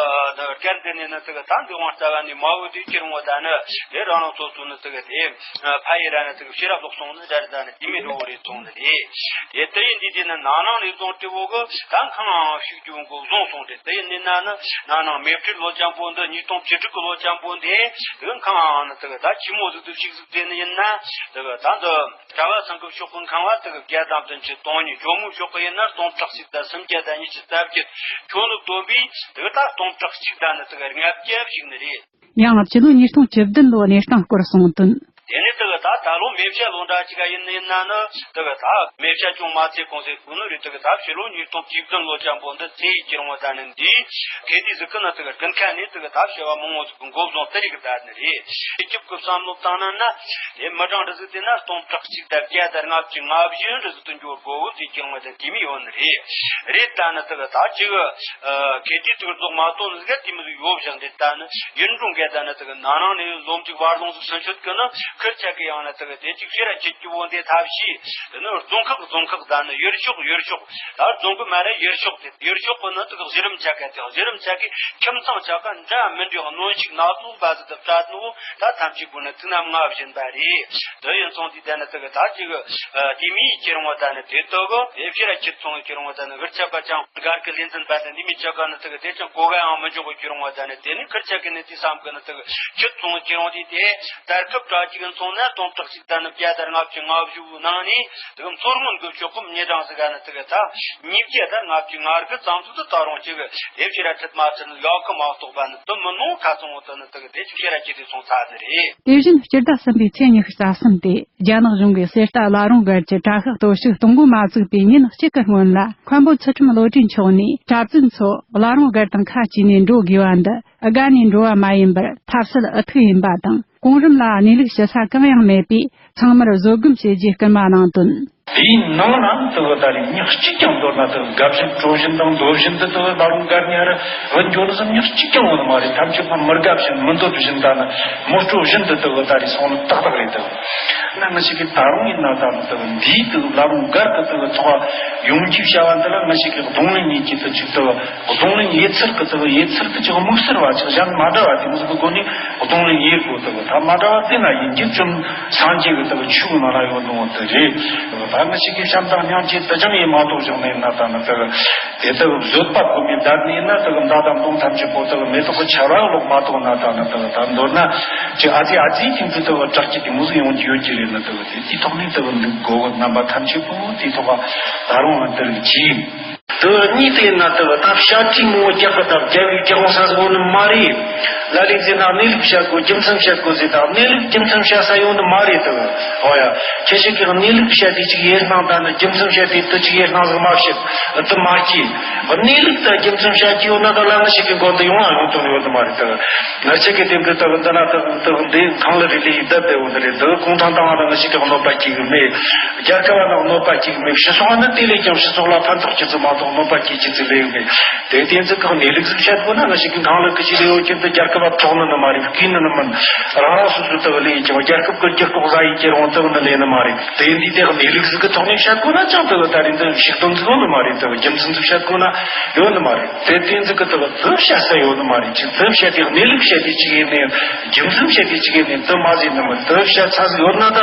སྐལ་འདི་ནས་ནི་དེ་གི་ད་འདི་དབང་རྩ་བ་ནས་མ་འོས་དུས་ཁྱེར་འོང་བ་ད་ནི་དེ་རང་རང་སོ་སོ་ནི་དེ་གི་དེ་ཕ་ཡི་ར་ནི་དེ་གི་ཕྱི་རབས་ལོག་སོང་ནི་ར་རི་ད་ནི་དེ་མི་འགྲོ་བོ་རེད་སོང་ནི་རེད། དེ་ལྟ་ཡིན་དུས་དེ་ནི་ནང་ནང་ནས་བཟུང་སྤྲི་བོ་གི་ད་ཁང་ཞིག་རྒྱུ་མགོ་བཟུང་སོང་སྟེ། དེ་ཡིན་ནི་ན་ནི་ནང་ནང་མེ་སྤྲེལ་ལོ་ཅན་པོ་འདི་ཉིས་སྟོང་བཅུ་དྲུག་གི་ལོ་ཅན་པོ་འདི་དེ་ཁང་ནི་དེ་གི་ད་ཆི་མོ་ཟིག་ཏུ་ཞིག་ཟིག་དེ་ནི་ཡིན་ན་དེ་གི་ད་འདི་གྲྭ་བ་ཚང་གི་ཕྱོགས་གི་ཁང་བ་དེ་གི་བརྒྱ་དང་བདུན་ཅུ་དོན་གཉིས། ཇོ་མོའི་ཕྱོགས་གི་ཡིན་ན་སྟོང་ཕྲག་གཅིག་དང་སུམ་བརྒྱ་དང་ཉི་ཤུ་རྩ་བརྒྱད། ཁྱོན་ནི་བསྡོམས་པས་དེ་གི་ད་སྟོང་ཕྲག་གཅིག་དང་ནི་དེ་གི་ལྔ་བརྒྱ་ཞིག་ནི་རེད། ཡང་སྤྱི་ལོ་ཉིས་སྟོང་བཅུ་བདུན་ལོ་གནས་སྟངས་སྐོར་གསུངས་དོན། དེ་ནས་དེ་གི་ད་ད་ལོ་མེ་བྱ་ལོ་འདྲ་ཅིག་ཡིན་ཡིན་ན་ནི་དེ་གི་ད་མེ་བྱ་ཅུང་མ་ཚེ་གོང་ཚེ་གོང་ནི་རེད། དེ་གི་ད་ཕྱི་ལོ་ཉིས་སྟོང་བཅུ་བདུན་ལོ་ཅན་པོ་འདི་ཚེ་ཡི་ཀྱི་རིང་བ་ད་ནི་འདི་གལ་ཏེ་ཟིག་གི་ནི་དེ་གི་དགུན་ཁ་ནས་དེ་གི་ད་བྱ་བ་མང་བོ་ཟིག་གི་མགོ་བཟུང་དེ་རིགས་ད་ནི་རེད། སྤྱི་ཁྱབ་ཀྱི་བསམ་བློ་བཏང་ན་ན་དེ་མི་གྲངས་འདྲ་ཟིག་དེ་ན་སྟོང་ཕྲག་གཅིག་དང་བརྒྱ་དང་ལྔ་བཅུ་ང་བཞི་འདྲ་ཟིག་ཏུ་འགྱུར་དགོས་འོ་ཟིག་ཀྱི་རིང་བ་ད་དེ་མི་ཡོད་ནི་རེད། རེད་ད་ནི་དེ་གི་ད་ཅིག་གལ་ཏེ་དེ་གི་རྫོགས་མ་གཏོང་ནི་ཟིག་ག་དེ་མི་ཟིག་ཡོད་བཞག་འདི་ད་ནི་ཡུན་རུང་ག་ད་ནི་དེ་གི་ནང་ནང་ནས་ལོ་མཇུག་བར་ལོང་ཟིག་སུན་ཆོད་གི་ནི་ཁིར་ཆ་གི་ཡང་ནི་དེ་གི་དེ་ཅིག་ཤེས་ར་ཁྱེད་ཀྱི་བོ་འདི་ཐབས་ཤེས་དེ་ནི་རྫོང་ཁག་རྫོང་ཁག་ད་ནི་ཡུལ་ཤོག་ཡུལ་ཤོག་ད་རྫོང་གི་མ་ར་ཡུལ་ཤོག་དེ་ཡུལ་ཤོག་གི་ནི་དེ་གི་གཞི་རིམ་ཆ་ག་དེ་གཞི་རིམ་ཆ་གི་ཁྱིམ་ཚང་ཆ་ག་འདྲ་མི་འདྲའི་གནོན་ཤུགས་སྣ་ཚོགས་པ་ཟིག་ཏུ་སྤྲད་ནོ་ད་ཐམས་ཅད་པོ་ནི་ཐུགས་ན་མངའ་བཞིན་པ་རེད། དེ་ཡིན་སོང་དུས་ད་ནི་དེ་གི་ད་ཅིག་དེ་མིའི་ཁྱེད་རང་བ་ད་ནི་དེ་ལྟ་གི་དེ་ཕྱིར་ཁྱེད་ཚོང་ཁྱེད་རང་བ་ད་ནི་ཧུར་ཆ་པ་ཅང་སྒར་གི་ལས་འཛིན་པ་དང་འདི་མི་ཆ་ག་ནི་དེ་གི་དེ་ཅང་གོ་ག་ཡང་མི་འཇོག་གི་ཁྱེད་རང་བ་ད་ནི་དེ་ནི་ཁིར་ཆ་གི་ནི་དེ་བསམ་གི་ནི་དེ་གི་ཁྱེད་ཚོང་ཁྱེད་རང་དེ་དེ་དར་ཁབ་དྲག་ཅིག་ཡིན་སོང་ན་སྟོང་ཕྲག་གཅིག་ད་ནི་བརྒྱ་དང་ལྔ་བཅུ་ང་བཞི་བོའི་ནང་ནས་དེ་གི་མཚོ་སྔོན་གི་ཕྱོགས་གི་མི་གྲངས་ཟིག་ག་ནི་དེ་གི་ད་ཉིས་བརྒྱ་དང་ལྔ་བཅུ་ང་དགུ་ཙམ་ཟིག་ཏུ་ད་རུང་ཅིག་དེ་ཕྱིར་ཁྲིད་མ་ཚར་ནི་ཡག་གི་མ་གཏོགས་པ་ནི་དེ་མི་ནོ་ཁ་ཚང་བོ་དེ་ནི་དེ་གི་དེ་ཅིག་ཕྱིར་ཁྱེད་དེ་སོང་ཚར་ནི་རེད། དེ་བཞིན་སྤྱི་ཟླ་གསུམ་པའི་ཚེས་ཉི་ཤུ་རྩ་གསུམ་སྟེ། རྒྱ་ནག་གཞུང་གིས་གསེར་རྟ་བླ་རུང་སྒར་གྱི་དྲ་ཤག་གཏོར་བཤིག་གཏོང་འགོ་མ་བཙུགས་པའི་ཉིན་གཅིག་གི་སྔོན་ལ། མཁན་པོ་ཚུལ་ཁྲིམས་བློ་གྲོས་མཆོག་ནས་གྲྭ་བཙུན་ཚོ་བླ་རུང་སྒར་དང་ཁ་གཅིག་ནས་འགྲོ་དགོས་པ་འདི་དགའ་ནས་འགྲོ་བ་མ་ཡིན་པར་ཐབས་ཟད་ཨུ་ཐུག་ཡིན་པ་དང་། གོང་རིམ་ལ་གནས་ལུགས་ཞུ་ས་གང་ཡང་མེད་པས་ཚང་མར་བཟོད་སྒོམ་བྱེད་རྒྱུའི་སྐུལ་མ་གནང་དོན། དེའི་ནང་ན་དུ་བ་ད་རེས་ཉག་གཅིག་ཀྱང་མདོར་ན་དུ་དགའ་བཞིན་སྤྲོ་བཞིན་དང་འདོད་བཞིན་དུ་དུ་བ་ད་རུང་སྒར་ནས་ར་བུད་འགྱོ་ནི་ཙམ་ཉག་གཅིག་ཀྱང་ཡོད་མ་རེད། ཐམས་ཅད་ཁོ་མི་དགའ་བཞིན་མི་འདོད་བཞིན་ད་ནི་མི་སྤྲོ་བཞིན་དུ་དུ་བ་ད་རེས་སོང་ནི་ཏག་ཏག་རེད་དུ། ན་ང་ཞིག་གིས་ད་རུང་ཡིན་ན་ད་ནི་དུ་འདིའི་དུ་ལ་རུང་སྒར་དུ་དུ་ཐོག་ཡོང་རྒྱུའི་བྱ་བ་འདི་ལ་ང་ཞིག་གིས་གདོང་ལེན་ཡིན་གྱི་དུ་ཅིག་དུ་གདོང་ལེན་ཡེད་ཚུལ་གི་དུ་ཡེད་ཚུལ་དུ་ཅིག་དམིགས་བསལ་བ་ཅིག་གཞན་མ་འདྲ་བ་དེ་མོ་ཟིག་གི་སྒོ་ནས་ གཏོང་ལེན་ཡེད་དགོས་དག་ད་མ་འདྲ་བ་དེ་ན་ཡིན་རྒྱུ་ཙམ་སངས་རྒྱས་ཀྱི་དག་ཆོས་ནང་ལ་ཡོད་ནོ་དེ་རེད། ད་ང་ཞིག་གིས་བྱམས་དང་སྙིང་རྗེ་དེ་ཅང་ཡེད་མ་གཏོགས་བཞག་ནས་ན་ད་ནི་དག་དེ་དག་བཟོད་པ་སྒོམ་མི་བདག་ནི་ན་དག་མདའ་དང་མདུང་ཐམས་ཅད་པོ་དག་མེ་ཏོག་གི་ཆར་བ་ལོག་མ་གཏོགས་ན་ད་ནི་དག་ད་མདོར་ན་ཅི་ཨ་ཙི་ཨ་ཙི་ཐིང་དུ་དག་དྲག་གི་དེ་མོ་ཟིག་ཡོང་རྒྱུ་ཡོད་ཀྱི་རེད་ན་དག་དེ་དེའི་ཐོག་ནས་དག་འདུག་དགོས་རྣམ་པ་ཐམས་ཅད་པོ་དེའི་ཐོག་ད་རུང་ང་དེར་གྱིས། དེ་གཉིས་དེ་ན་དེ་ད་བཤད་ཁྲིད་མང་པོ་རྒྱག་གི་ད་རྒྱལ་བའི་རྒྱལ་དབང་ས་སོ་ནི་མ་རེད། ལ་ལས་ཟེར་ན་གནས་ལུགས་བཤད་དགོས་རྒྱུ་མཚན་བཤད་དགོས་ཟེར་ད་གནས་ལུགས་རྒྱུ་མཚན་བཤད་ས་ཡོང་ནི་མ་རེད་དེ། ཨོ་ཡ། ཁྱེད་ཞིག་གིས་གནས་ལུགས་བཤད་དེ་ཅིག་ཡེད་སྣང་ད་ནི་རྒྱུ་མཚན་བཤད་དེ་དེ་ཅིག་ཡེད་སྣང་ཟིག་མ་བཤད་དེ་མ་སྐྱེས། གནས་ལུགས་ད་རྒྱུ་མཚན་བཤད་ཀྱི་ཡོད་ན་ད་ལ་ང་ཞིག་གི་མགོ་འདི་ཡོང་ང་ཡོང་དོན་ཡོད་ནི་མ་རེད་དེ། ང་ཞིག་གི་དེ་འདི་ད་འདི་ན་ད་འདི་འདི་གང་ལ་རེ་ལས་ཡིན་ད་དེ་འོ་ནི་རེད་འདི་གུང་ཐང་བཏང་བ་ད་ང་ཞིག་གི་གནོད་པ་སྐྱེ་གི་མེད། རྒྱལ་ཁབ་ལ་གནོད་པ་སྐྱེལ་མེད། སྤྱི་ཚོགས་ནི་དེ་ལས་ཀྱང་སྤྱི་ཚོགས་ལ་ཕན་ཐོགས་ཀྱི་ཚུལ་མ་གཏོགས་གནོད་པ་སྐྱེལ་གྱི་ཚུལ་ལས་ཡོད་མེད། དེ་བསྟན་འཛིན་ཁག་གནས་ལུགས་ཟིག་བཤད་དགོས་ན་ང་ཞིག་གི་ངང་ལ་ཀི་ཅི་ལས་ཡོད་ཀྱི་འདི་རྒྱལ་ཁབ་ལ་ཐོགས་ནི་ནི་མ་རེད། བཀོད་ནི་ནི་མིན། རང་རང་སོ་སོའི་ལྟ་བུ་ལས་ཀྱང་རྒྱལ་ཁབ་ཀྱི་རྒྱུ་ལྐོག་ཟ་ཡིན་གྱི་རུང་ལྟ་བུ་ནི་ལས་ནི་མ་རེད། དེ་འདི་དེ་གནས་ལུགས་ཟིག་གི་ཐོག་ནས་བཤད་དགོས་ན་ཅང་ལྟ་བུ་ད་རེས་འདི་ཞིག་དོན་ཟིག་ཡོད་ནི་མ་རེད། ལྟ་བུ་རྒྱུ་མཚན་ཟིག་བཤད་དགོས་ན་ཡོད་ནི་མ་རེད། དེ་བསྟན་འཛིན་གི་ལྟ་བུ་དེ་བཤད་ས་ཡོད་ནི་མ་རེད། ཅིག་དེ་བཤད་དེ་གནས་ལུགས་བཤད་དེ་ཅིག་ཡིན་ནས་རྒྱུ་མཚན་བཤད་དེ་ཅིག་ཡིན་ནས་དེ་མ་ཟིན་ནི་མ་རེད། དེ་བཤད་ཚ་ཟིག་ཡོད་ན་ད།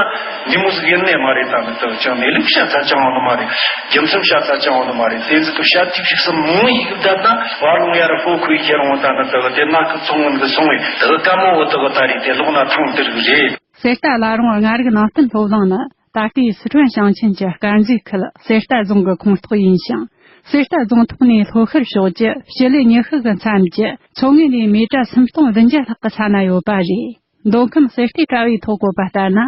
ཉིན་མོ་ཟིག་ཡིན་ནས་མ་རེད། ད་ནི་དག་ཅང་གནས་ལུགས་བཤད་ཚར་ཅང་འོང་ནི་མ་རེད། རྒྱུ་མཚན་བཤད་ཚར་ཅང་འོང་ནི་མ་རེད། དེ་ཟིག་གི་བཤད་ཐིག་ཞིག་སམ་མོ་ཡིག་བསྡད་ན་བར་ལོང་ཡར་ཧོ་ཁུའི་ཁྱེར་འོང་། ད་ནི་དག་དེ་ན་ཁི་ཚོང་ངོན་གི་སོང་བས་དག་དཀའ་མོ་བོ་དག་ད་རེད། དེ་ལོག་ན་ཐང་དེ་རིགས་རེད། གསེར་རྟ་བླ་རུང་ལྔ་རིག་ནང་བསྟན་སློབ་གླིང་ནི་ད་ལྟའི་སི་ཁྲོན་ཞིང་ཆེན་གྱི་དཀར་མཛེས་ཁུལ་གསེར་རྟ་རྫོང་གི་ཁོངས་གཏོགས་ཡིན་ཞིང་། གསེར་རྟ་རྫོང་ཐོག་ནས་ལྷོ་ཤར་ཕྱོགས་ཀྱི་སྤྱི་ལེ་ཉི་ཤུ་གི་མཚམས་ཀྱི་མཚོ་ངོས་ནས་མི་ཊར་སུམ་སྟོང་བདུན་བརྒྱ་ལྷག་གི་ས་ན་ཡོད་པ་རེད། མདོ་ཁམས་གསེར་རྟའི་དྲ་བའི་ཐོ་བཀོད་པ་ལྟར་ན།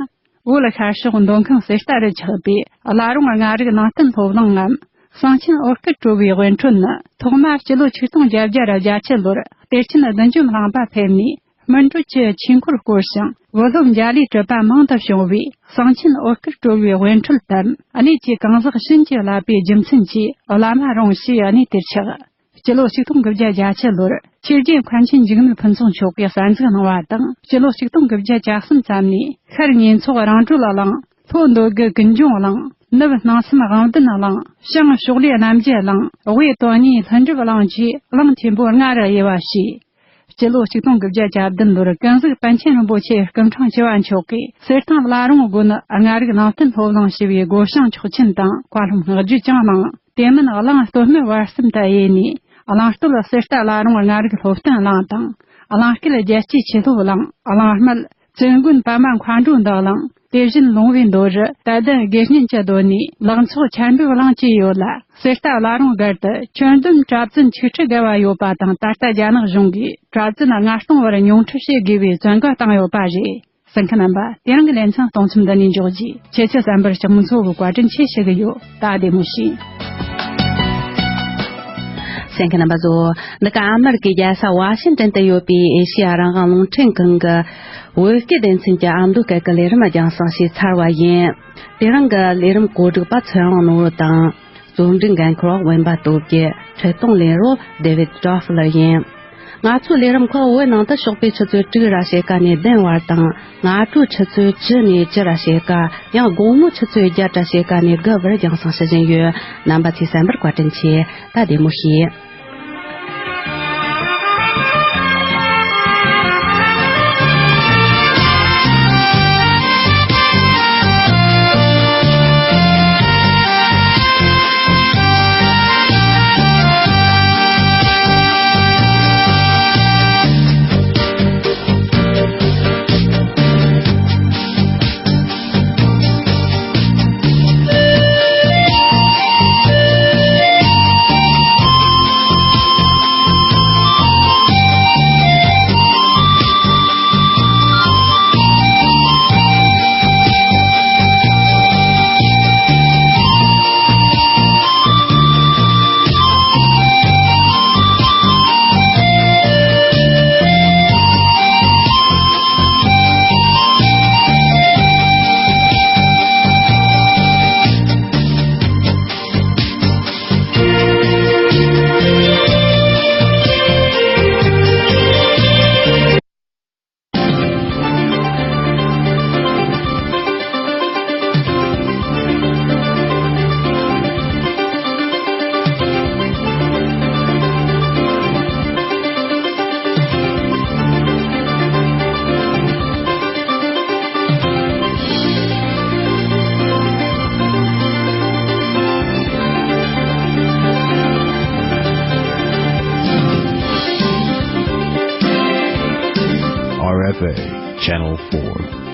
བོད་ཤར་ཕྱོགས་མདོ་ཁམས་གསེར་རྟ་རུ་ཆགས་པའི་བླ་རུང་ལྔ་རིག་ནང་བསྟན་སློབ་གླིང་ངམ། གསང་ཆེན་འོད་སྐུ་གྲོལ་བའི་དབེན་ཁྲོད་ནི་ཐོག་མར་སྤྱི་ལོ་ཆིག་སྟོང་བརྒྱད་བརྒྱ་ར་བརྒྱད་ཅུ་ལོར་གཏེར་ཆེན་བདུན་ཅུ་གླིང་པ་ཕེབས་ནས་སྨིན་གྲོལ་གྱི་ཆོས་འཁོར་བསྐོར་ཞིང་། བུ་སློབ་འཇའ་ལུས་གྲུབ་པ་མང་དུ་བྱུང་བས། གསང་ཆེན་འོད་སྐུ་གྲོལ་བའི་དབེན་ཁྲོད་དམ་གནས་ཀྱི་གང་ཟག་བྱིན་གྱིས་བརླབས་པའི་རྒྱུ་མཚན་གྱིས་བླ་མ་རུང་ཞེས་གནས་དེར་ཆགས། སྤྱི་ལོ་ཆིག་སྟོང་དགུ་བརྒྱ་གྱ་བརྒྱད་ལོར་ཆོས་རྒྱལ་མཁན་ཆེན་འཇིགས་མེད་ཕུན་ཚོགས་མཆོག་གིས་གསར་འཛུགས་གནང་བ་དང་། སྤྱི་ལོ་ཆིག་སྟོང་དགུ་བརྒྱ་གྱ་གསུམ་ཙམ་ནས་ཤར་ཉེ་ཚོགས་རང་གྲོལ་གླིང་། ལྷོ་འདོད་དགུ་ཀུན་འབྱུང་གླིང་། ནུབ་སྣང་སེམས་དབང་ལྡན་གླིང་། བྱང་ཕྱོགས་ལས་རྣམ་རྒྱལ་གླིང་། དབུས་དོན་གཉིས་ལྷུན་གྲུབ་གླིང་བཅས་གླིང་ཆེན་པོ་ལྔ་རུ་དབྱེ་བ་བྱས། སྤྱི་ལོ་ཆིག་སྟོང་དགུ་བརྒྱ་གྱ་བདུན་ལོར་ཀུན་གཟིགས་པཎ་ཆེན་རིན་པོ་ཆེ་སྐུ་ཕྲེང་བཅུ་བ་མཆོག་གིས་གསེར་ཐང་བླ་རུང་དགོན་ལྔ་རིག་ནང་བསྟན་སློབ་གླིང་ཞེས་པའི་སྒོ་བྱང་ཆོག་མཆན་དང་བཀའ་སློབ་བསྔགས་བརྗོད་ཀྱང་གནང་། དེ་མིན་གླིང་སྟོད་སྨད་བར་གསུམ་དུ་དབྱེ་ནས། གླིང་སྟོད་གསེར་རྟ་བླ་རུང་ལྔ་རིག་སློབ་སྟོན་གླིང་དང་། གླིང་སྐེད་རྒྱལ་གཅེས་ཆོས་སློབ་གླིང་། གླིང་སྨད་བཙུན་དགོན་པདྨ་མཁའ་འགྲོའི་འདུ་གླིང་། དེ་བཞིན་ལུང་པའི་མདོ་རུ་དད་ལྡན་དགེ་བསྙེན་གྱི་སྡོད་གནས་ལག་ཚོགས་ཆར་འབེབས་གླིང་བཅས་ཡོད་ལ། གསེར་རྟ་བླ་རུང་སྒར་དུ་ཁྱོན་བསྡོམས་གྲྭ་བཙུན་ཆིག་ཁྲི་བརྒལ་བ་ཡོད་པ་དང་། ད་ལྟ་རྒྱ་ནག་གཞུང་གིས་གྲྭ་བཙུན་ལྔ་སྟོང་བར་ཉུང་འཕྲི་བྱེད་དགོས་པའི་བཙོན་འགན་བཏང་ཡོད་པ་རེད། གསན་མཁན་རྣམ་པ། དེ་རིང་གི་ལེ་ཚན་གཏོང་མཚམས་འདི་ནས་འཇོག་རྒྱུ། ཁྱེད་ཚོས་གསན་པར་ལྕགས་མོ་མཚོ་གི་བཀའ་དྲིན་ཆེ་ཞུ་གི་ཡོད། ད་བདེ་མོ་བྱོས། གསན་མཁན་རྣམ་པ་ཚོ། འདི་ག་ཨ་མེ་རི་ཀའི་རྒྱལ་ས་ཝ་ཤིང་ཏན་དུ་ཡོད་པའི་ཨེ་ཤེ་ཡ་རང་དབང་རླུང་འཕྲིན་ཁང་གི་བོད་སྐད་སྡེ་ཚན་གྱི་ཨ་མདོ་སྐད་ཀྱི་ལས་རིམ་རྒྱང་སྲིང་བྱས་ཚར་བ་ཡིན། དེ་རིང་གི་ལས་རིམ་གོ་སྒྲིག་པ་ཚེ་དབང་ནོར་བུ་དང་། རྩོམ་སྒྲིག་འགན་འཁུར་བ་དབེན་པ་སྟོབས་རྒྱལ། འཕྲུལ་གཏོང་ལས་རོགས་ཌེ་ཝིད་ཀྲོ་ཧྥི་ལར་ཡིན། ང་ཚོའི་ལས་རིམ་ཁག་བོད་ནང་དུ་ཕྱོགས་པའི་ཆུ་ཚོད་དྲུག་ར་ཕྱེད་ཀ་ནས་བདུན་བར་དང་། སྔ་དྲོའི་ཆུ་ཚོད་བཅུ་ནས་བཅུ་ར་ཕྱེད་ཀ། ཡང་དགོང་མོའི་ཆུ་ཚོད་བརྒྱད་ར་ཕྱེད་ཀ་ནས་དགུ་བར་རྒྱང་སྲིང་ཞུ་བཞིན་ཡོད། རྣམ་པ་ཚོས་གསན་པར་བཀའ་དྲིན་ཆེ། ད་བདེ་མོ་བྱོས། Channel four.